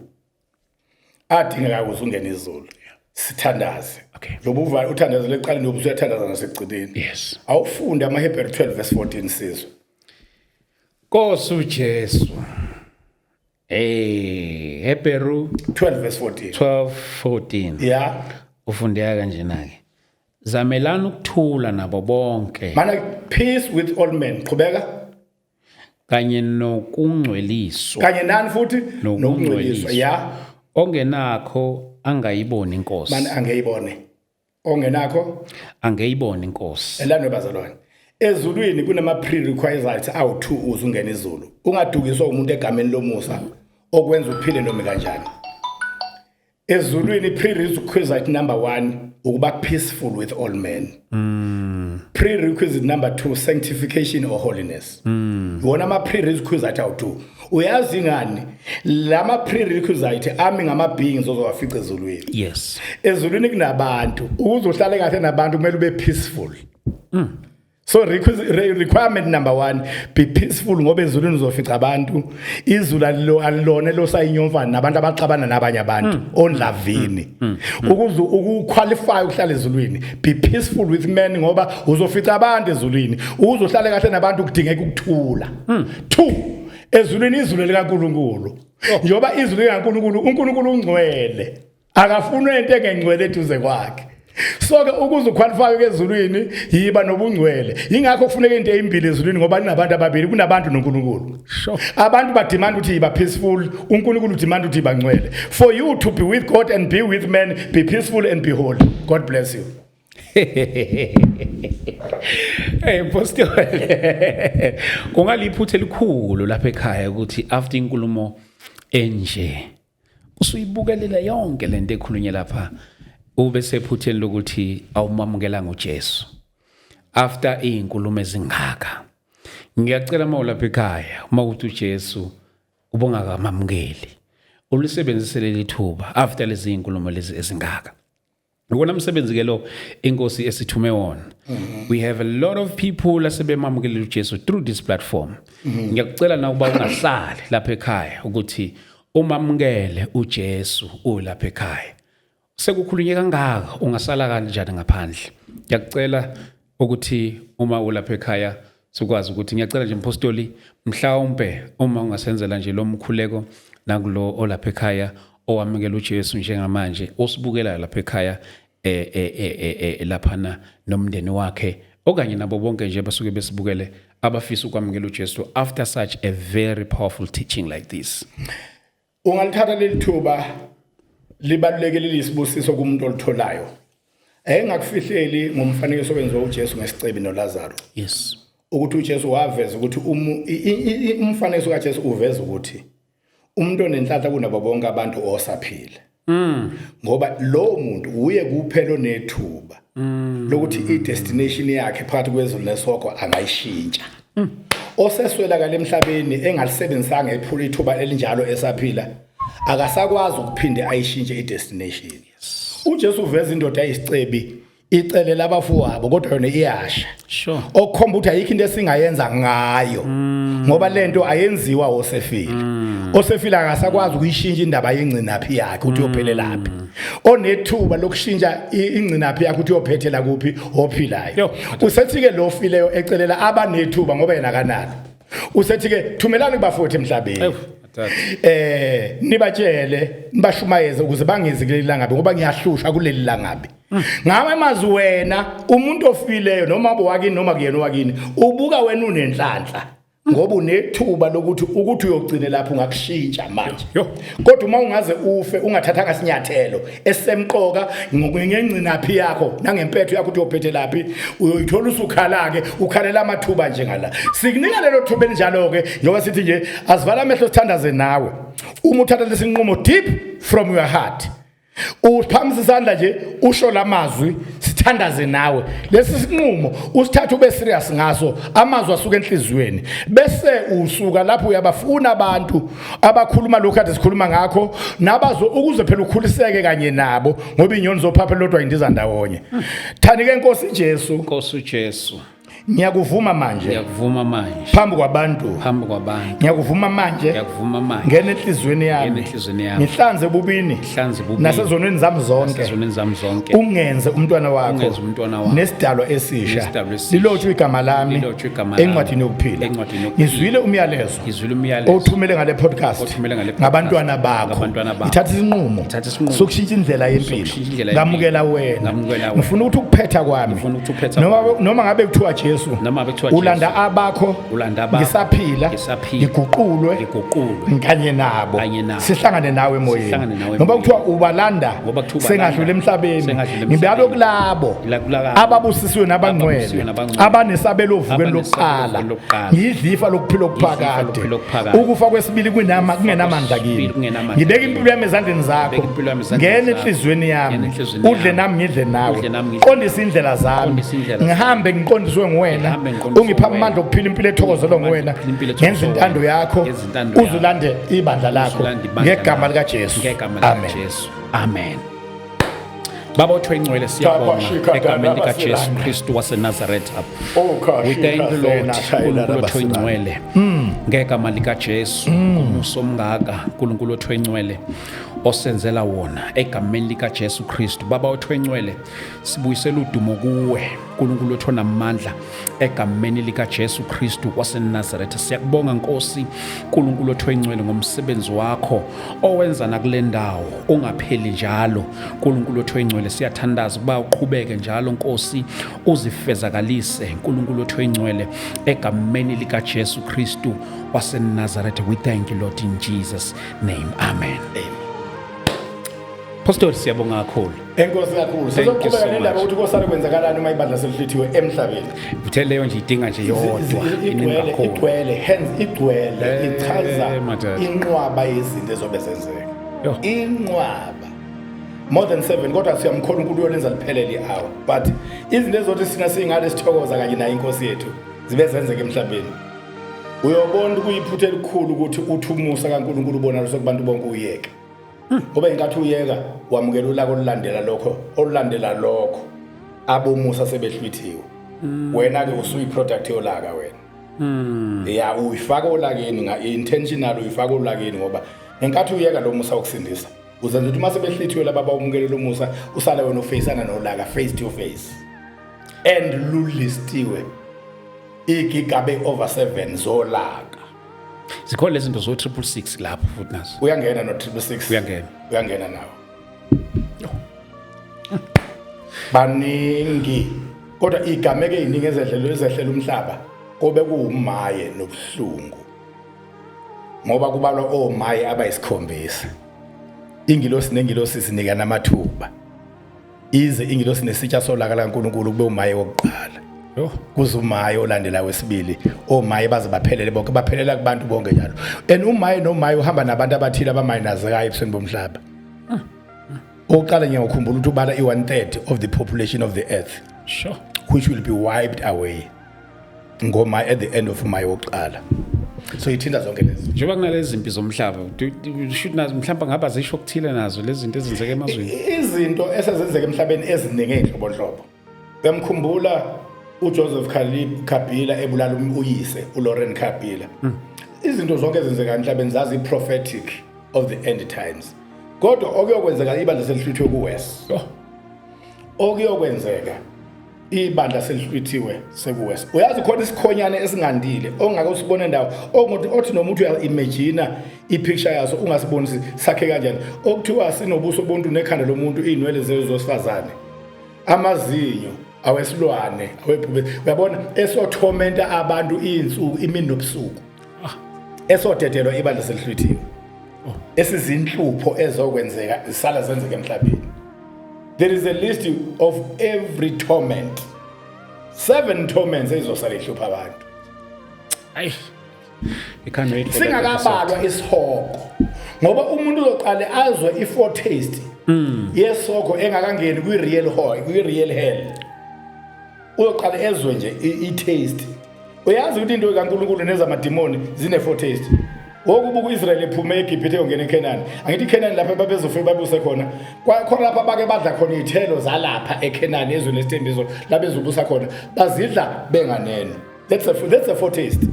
S2: Adingeka ukuze ungene izulu. Sithandaze.
S1: Okay.
S2: Lobu uvala uthandazele ekuqaleni nobu usuyathandaza nasekugcineni.
S1: Yes.
S2: Awufunde amaHebheru 12 verse 14 sizwe.
S1: Nkosi uJesu. Hey, Hebheru
S2: 12 verse 14.
S1: 12:14.
S2: Yeah.
S1: Ufundeka kanjena ke. Zamelana ukuthula nabo bonke
S2: Mana peace with all men. Qhubeka.
S1: Kanye nokungcweliswa.
S2: Kanye nani futhi nokungcweliswa. Yeah.
S1: Ongenakho angayiboni inkosi.
S2: Manje angeyibone. Ongenakho
S1: angeyiboni inkosi.
S2: Elano bazalwane. Ezulwini kunama prerequisites awu2 uze ungene izulu. Ungadukiswa umuntu egameni lomusa okwenza uphile noma kanjani. Ezulwini prerequisite number 1 ukuba peaceful with all men. Prerequisite number 2 sanctification or holiness. Iwona ama prerequisite awu2. Uyazi ngani? Lama prerequisite ami ngama beings ozowafica ezulwini.
S1: Yes.
S2: Ezulwini kunabantu. Ukuze uhlale kahle nabantu kumele ube peaceful. So requirement number 1, be peaceful ngoba ezulwini uzofica abantu. Izulu alilona losayinyomfana nabantu abaxabana nabanye abantu onlavini. Ukuze ukuqualify ukuhlala ezulwini, be peaceful with men ngoba uzofica abantu ezulwini. Ukuze uhlale kahle nabantu kudingeka ukuthula. 2, ezulwini izulu likaNkuluNkulu. Njengoba izulu likaNkuluNkulu, uNkulunkulu ungcwele. Akafuni into engengcwele eduze kwakhe. So ke ukuze uqualify ezulwini yiba nobungcwele. Ingakho kufuneka into ezimbili ezulwini ngoba kunabantu ababili, kunabantu noNkulunkulu.
S1: Sure.
S2: Abantu bademand ukuthi yiba peaceful, uNkulunkulu demand ukuthi yiba ngcwele. For you to be with God and be with men, be peaceful and be holy. God bless you.
S1: Hey Pastor. Kungaliphutha elikhulu lapha ekhaya ukuthi after inkulumo enje usuyibukelela yonke lento ekhulunywe lapha ube sephutheni lokuthi awumamukelanga uJesu. After izinkulumo ezingaka. Ngiyacela uma ulapha ekhaya uma uthi uJesu ubungakamamukeli ulisebenzise leli thuba after lezi izinkulumo lezi ezingaka. Ukona msebenzi ke lo inkosi esithume wona. We have a lot of people asebemamukelile uJesu through this platform. Ngiyakucela na ukuba ungasali lapha ekhaya ukuthi umamukele uJesu ulapha ekhaya. Sekukhulunye kangaka ungasala kanjani ngaphandle? Ngiyakucela ukuthi uma ulapha ekhaya sikwazi ukuthi ngiyacela nje mpostoli mhlawumbe uma ungasenzela nje lo mkhuleko nakulo olapha ekhaya owamukela uJesu njengamanje osibukela lapha ekhaya laphana nomndeni wakhe okanye nabo bonke nje basuke besibukele abafisa ukwamukela uJesu after such a very powerful teaching like this.
S2: Ungalithatha leli thuba libalulekile lisibusiso kumuntu olitholayo. Engakufihleli ngomfanekiso wenziwa uJesu ngesicebi noLazaro.
S1: Yes.
S2: Ukuthi uJesu waveza ukuthi umfanekiso kaJesu uveza ukuthi umuntu onenhlanhla kunabo bonke abantu osaphila. Ngoba lo muntu uye kuphela onethuba lokuthi i-destination yakhe phakathi kwezulu nesoko angayishintsha. Oseswelakala emhlabeni engalisebenzisanga ephula ithuba elinjalo esaphila akasakwazi ukuphinde ayishintshe i-destination. uJesu uveza indoda eyisicebi icelela abafowabo kodwa yona iyasha.
S1: Sure.
S2: Okukhomba ukuthi ayikho into esingayenza ngayo ngoba lento ayenziwa osefile. Osefile akasakwazi ukuyishintsha indaba yengcinaphi yakhe ukuthi uyophelelaphi. Onethuba lokushintsha ingcinaphi yakhe ukuthi uyophethela kuphi ophilayo.
S1: Yo.
S2: Usethi ke lo ofileyo ecelela abanethuba ngoba yena akanalo. Usethi ke, "Thumelani kubafowethu emhlabeni."
S1: Ewu, tata.
S2: Nibatshele, nibashumayeze ukuze bangezi kuleli langabi, ngoba ngiyahlushwa kuleli langabi. Ngawe mazi wena umuntu ofileyo, noma owakini noma kuyena owakini, ubuka wena unenhlanhla ngoba unethuba lokuthi ukuthi uyogcine lapho ungakushintsha manje.
S1: Yo.
S2: Kodwa uma ungaze ufe ungathathanga sinyathelo esemqoka ngengcinaphi yakho nangempetho yakho ukuthi uyophethe laphi, uyoyithola usukhala ke, ukhalela amathuba njengala. Sikunika lelo thuba elinjalo ke, njengoba sithi nje asivala amehlo sithandaze nawe. Uma uthatha lesinqumo deep from your heart, uphakamisa isandla nje, usho lamazwi, sithandaze nawe. Lesi sinqumo usithatha ube serious ngaso, amazwi asuka enhliziyweni, bese usuka lapho uyabafuna abantu abakhuluma lokhu kade sikhuluma ngakho nabazo, ukuze phela ukhuliseke kanye nabo, ngoba inyoni zophapha lodwa indiza ndawonye. Thani ke, "Nkosi Jesu,
S1: Nkosi uJesu,
S2: ngiyakuvuma manje
S1: ngiyakuvuma manje
S2: phambi kwabantu,
S1: phambi kwabantu,
S2: ngiyakuvuma manje,
S1: ngiyakuvuma manje,
S2: ngena enhliziyweni yami,
S1: ngena enhliziyweni yami,
S2: ngihlanze ebubini,
S1: ngihlanze ebubini,
S2: nasezonweni zami zonke,
S1: nasezonweni zami zonke,
S2: ungenze umntwana wakho,
S1: ungenze umntwana wakho,
S2: nesidalwa esisha,
S1: nesidalwa esisha,
S2: lilotshwe igama lami
S1: lilotshwe igama lami
S2: encwadini yokuphila.
S1: Encwadini yokuphila.
S2: Ngizwile umyalezo
S1: ngizwile umyalezo
S2: othumele ngale podcast,
S1: othumele ngale podcast,
S2: ngabantwana bakho,
S1: ngabantwana bakho,
S2: ngithatha isinqumo
S1: ngithatha isinqumo
S2: sokushintsha indlela yempilo,
S1: sokushintsha indlela
S2: ngamukela
S1: yempilo,
S2: wena,
S1: ngamukela wena,
S2: ngifuna ukuthi ukuphetha kwami,
S1: ngifuna ukuthi ukuphetha
S2: noma
S1: kwami,
S2: noma ngabe kuthiwa Jesu,
S1: noma ngabe kuthiwa Jesu,
S2: ulanda abakho,
S1: ulanda abakho,
S2: ngisaphila,
S1: ngisaphila,
S2: ngiguqulwe,
S1: ngiguqulwe
S2: kanye nabo,
S1: kanye nabo,
S2: sihlangane nawe emoyeni,
S1: sihlangane nawe
S2: noma
S1: emoyeni.
S2: kuthiwa ubalanda
S1: Ngoba kuthiwa ubalanda,
S2: sengadlula emhlabeni,
S1: sengadlula
S2: ngibalo
S1: emhlabeni,
S2: kulabo
S1: kulabo
S2: ababusisiwe nabangcwele,
S1: ababusisiwe nabangcwele,
S2: abanesabelo ovukweni
S1: abanesabelo
S2: lokuqala,
S1: ovukweni lokuqala,
S2: ngidlifa lokuphila okuphakade,
S1: lokuphila okuphakade,
S2: ukufa kwesibili kunama kungenamandla kimi,
S1: kwesibili kungenamandla
S2: ngibeka
S1: kimi.
S2: Impilo yami ezandleni zakho,
S1: Ngibeka impilo yami ezandleni
S2: ngena
S1: zakho,
S2: enhliziyweni yami,
S1: ngena enhliziyweni
S2: udle
S1: yami,
S2: nami ngidle nawe,
S1: udle nami ngidle
S2: qondisa indlela zami,
S1: Qondisa indlela zami.
S2: Ngihambe ngiqondiswe nguwena,
S1: Ngihambe ngiqondiswe
S2: ungipha
S1: nguwena.
S2: amandla okuphila impilo ethokozelwa nguwena,
S1: Ukuphila impilo
S2: ngenza
S1: ethokozelwa
S2: intando
S1: nguwena.
S2: yakho,
S1: Ngenza intando
S2: uze
S1: yakho.
S2: ulande ibandla lakho,
S1: Uzulande ibandla
S2: ngegama
S1: lakho.
S2: likaJesu,
S1: Ngegama
S2: amen.
S1: likaJesu, amen. Baba othwengcwele, siyabonga
S2: Tabashika
S1: egameni likaJesu
S2: Dalabasilanda.
S1: Kristu waseNazaretha.
S2: Oh,
S1: We thank you, Lord,
S2: Kashika
S1: uNkulunkulu othwengcwele, ngegama likaJesu, umusa omngaka, uNkulunkulu othwengcwele, osenzela wona egameni likaJesu Kristu. Baba othwengcwele, sibuyisela udumo kuwe, uNkulunkulu othonamandla, egameni likaJesu Kristu waseNazaretha. Siyakubonga, Nkosi uNkulunkulu othwengcwele, ngomsebenzi wakho owenza nakule ndawo ungapheli njalo. uNkulunkulu othwengcwele, siyathandaza ukuba uqhubeke njalo, Nkosi, uzifezakalise, uNkulunkulu othwengcwele, egameni likaJesu Kristu waseNazaretha. We thank you, Lord, in Jesus' name, amen. Pastor, siyabonga kakhulu.
S2: Enkosi kakhulu.
S1: Thank you
S2: Sizoqhubeka
S1: so
S2: nendaba
S1: much.
S2: ukuthi kosale kwenzakalani uma ibandla selihlithiwe emhlabeni.
S1: Uthe leyo nje idinga nje yodwa iningi
S2: Igcwele,
S1: kakhulu.
S2: igcwele, hence igcwele, ichaza
S1: Madoda.
S2: inqwaba yezinto ezobe zenzeka.
S1: Yo.
S2: Inqwaba. More than 7, kodwa siyamkhola uNkulunkulu uyolenza liphelele i-hour. But izinto ezothi sina singale sithokoza kanye naye inkosi yethu zibe zenzeka emhlabeni. Uyobona kuyiphutha elikhulu ukuthi uthi umusa kaNkulunkulu ubona kubantu bonke uyeke. Ngoba inkathi uyeka, wamukela ulaka olulandela lokho, olulandela lokho abomusa sebehlwithiwe. Wena ke usuyi product yolaka wena. Ya, uyifaka olakeni nga intentional, uyifaka olakeni, ngoba ngenkathi uyeka lo musa wokusindisa, uzenza ukuthi uma sebehlithiwe laba abawumukele lo musa, usale wena ufacana nolaka face to face, and lulistiwe igigabe over 7 zolaka.
S1: Zikhona lezi zinto zo 666 lapho futhi nazo.
S2: Uyangena no 666.
S1: Uyangena.
S2: Uyangena nawo. Baningi, kodwa igameke eziningi ezehlelo ezehlela umhlaba kobe kuwumaye nobuhlungu, ngoba kubalwa omaye abayisikhombisa. Ingilosi nengilosi sinikana amathuba, ize ingilosi nesitsha solaka laNkulunkulu kube umaye wokuqala,
S1: Yo.
S2: Kuze umaye olandela wesibili, omaye baze baphelele bonke, baphelela kubantu bonke njalo. And umaye nomaye uhamba nabantu abathile abamayinazekayo ebusweni bomhlaba. Oqala, ngiyakukhumbula ukuthi ubala i-1/3 of the population of the earth which will be wiped away ngoma at the end of umaye wokuqala. So ithinta zonke lezi.
S1: Njengoba kunalezi zimpi zomhlaba, should nazo mhlawumbe ngaba zisho okuthile nazo lezi zinto ezenzeka emazweni?
S2: Izinto esezenzeka emhlabeni eziningi ey'nhlobonhlobo. Uyamkhumbula uJoseph Kabila ebulala uyise uLaurent Kabila? Izinto zonke ezenzeka emhlabeni zazi-prophetic of the end times, kodwa okuyokwenzeka ibandla selihlwithwe kuwes, okuyokwenzeka Ibandla selihlwithiwe, sekuwes. Uyazi, khona isikhonyane esingandile ongake usibone ndawo, onguthi othi noma uthi uya-imagine i-picture yaso, ungasibonisi sakhe kanjani, okuthiwa sinobuso bontu nekhanda lomuntu, iy'nwele zezosifazane, amazinyo awesilwane awebhubesi, uyabona, esothomenta abantu iy'nsuku, imini nobusuku, esodedelwa ibandla selihlwithiwe, esizinhlupho ezokwenzeka zisala zenzeka emhlabeni. There is a list of every torment, seven torments ezosala ihlupha abantu.
S1: Ayi, I can't wait for that episode.
S2: Singakabalwa isihogo, ngoba umuntu uzoqale azwe i-foretaste yesihogo engakangeni kwi-real hell. Kwi-real hell uyoqale ezwe nje i-taste. Uyazi ukuthi into kaNkulunkulu nezamadimoni zine-foretaste. Wokubuka u-Israyeli ephume eGibhithe yongena eKhenani, angithi iKhenani lapha babezofike babuse khona, khona lapha bake badla khona iy'thelo zalapha eKhenani, ezweni lesithembiso labezobusa khona, bazidla benganeno. That's a foretaste.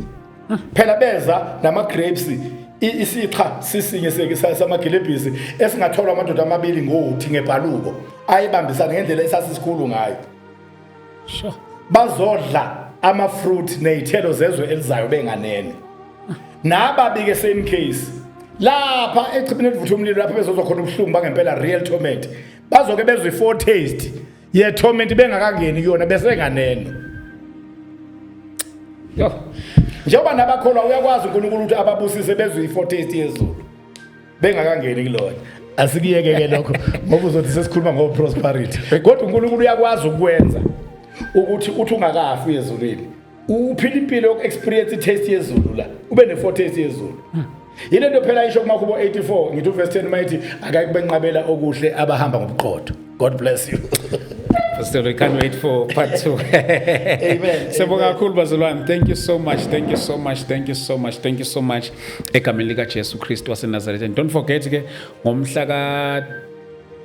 S2: Phela beza nama-grapes, isixha sisinye samagilebhisi esingatholwa amadoda amabili ngothi ngebhaluko ayibambisana ngendlela esasisikhulu ngayo. Bazodla ama-fruit ney'thelo zezwe elizayo benganene. Nababi-ke, same case, lapha echibini elivutha umlilo, lapha bezozwa khona ubuhlungu bangempela, real torment, bazoke bezwe i-foretaste ye-torment bengakangeni kuyona, besenganeno.
S1: Yo.
S2: Njengoba nabakholwa uyakwazi uNkulunkulu ukuthi ababusise bezwe i-foretaste yezulu bengakangeni kulona. Asikuyeke-ke lokho, ngoba uzothi sesikhuluma ngo-prosperity, kodwa uNkulunkulu uyakwazi ukwenza ukuthi uthi ungakafi uye ezulwini, uphila impilo yoku-experience i-taste yezulu la, ube ne-foretaste yezulu. Yile nto phela isho kumahubo 84, ngithi uvesi 10, uma ithi akayi kubenqabela okuhle abahamba ngobuqotho. God bless you.
S1: Pastor, we can't wait for part 2.
S2: Amen.
S1: Siyabonga
S2: Amen.
S1: kakhulu, bazalwane. Thank you so much. Thank you so much. Thank you so much. Thank you so much. Egameni lika Jesu Kristu waseNazaretha. And don't forget ke, ngomhla ka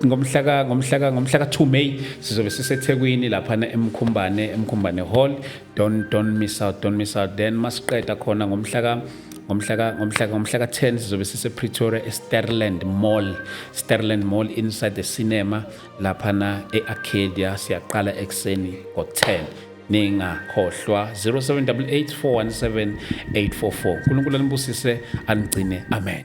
S1: 2 May sizobe siseThekwini lapha eMkhumbane, eMkhumbane Hall. Don't miss out, don't miss out. Then masiqeda khona, ngomhla ka 10 sizobe sise Pretoria, eSterland Mall, Sterland Mall, inside the cinema laphana eArcadia. Siyaqala ekseni ngo10. Ningakhohlwa 0788 417 844. uNkulunkulu anibusise, anigcine. Amen.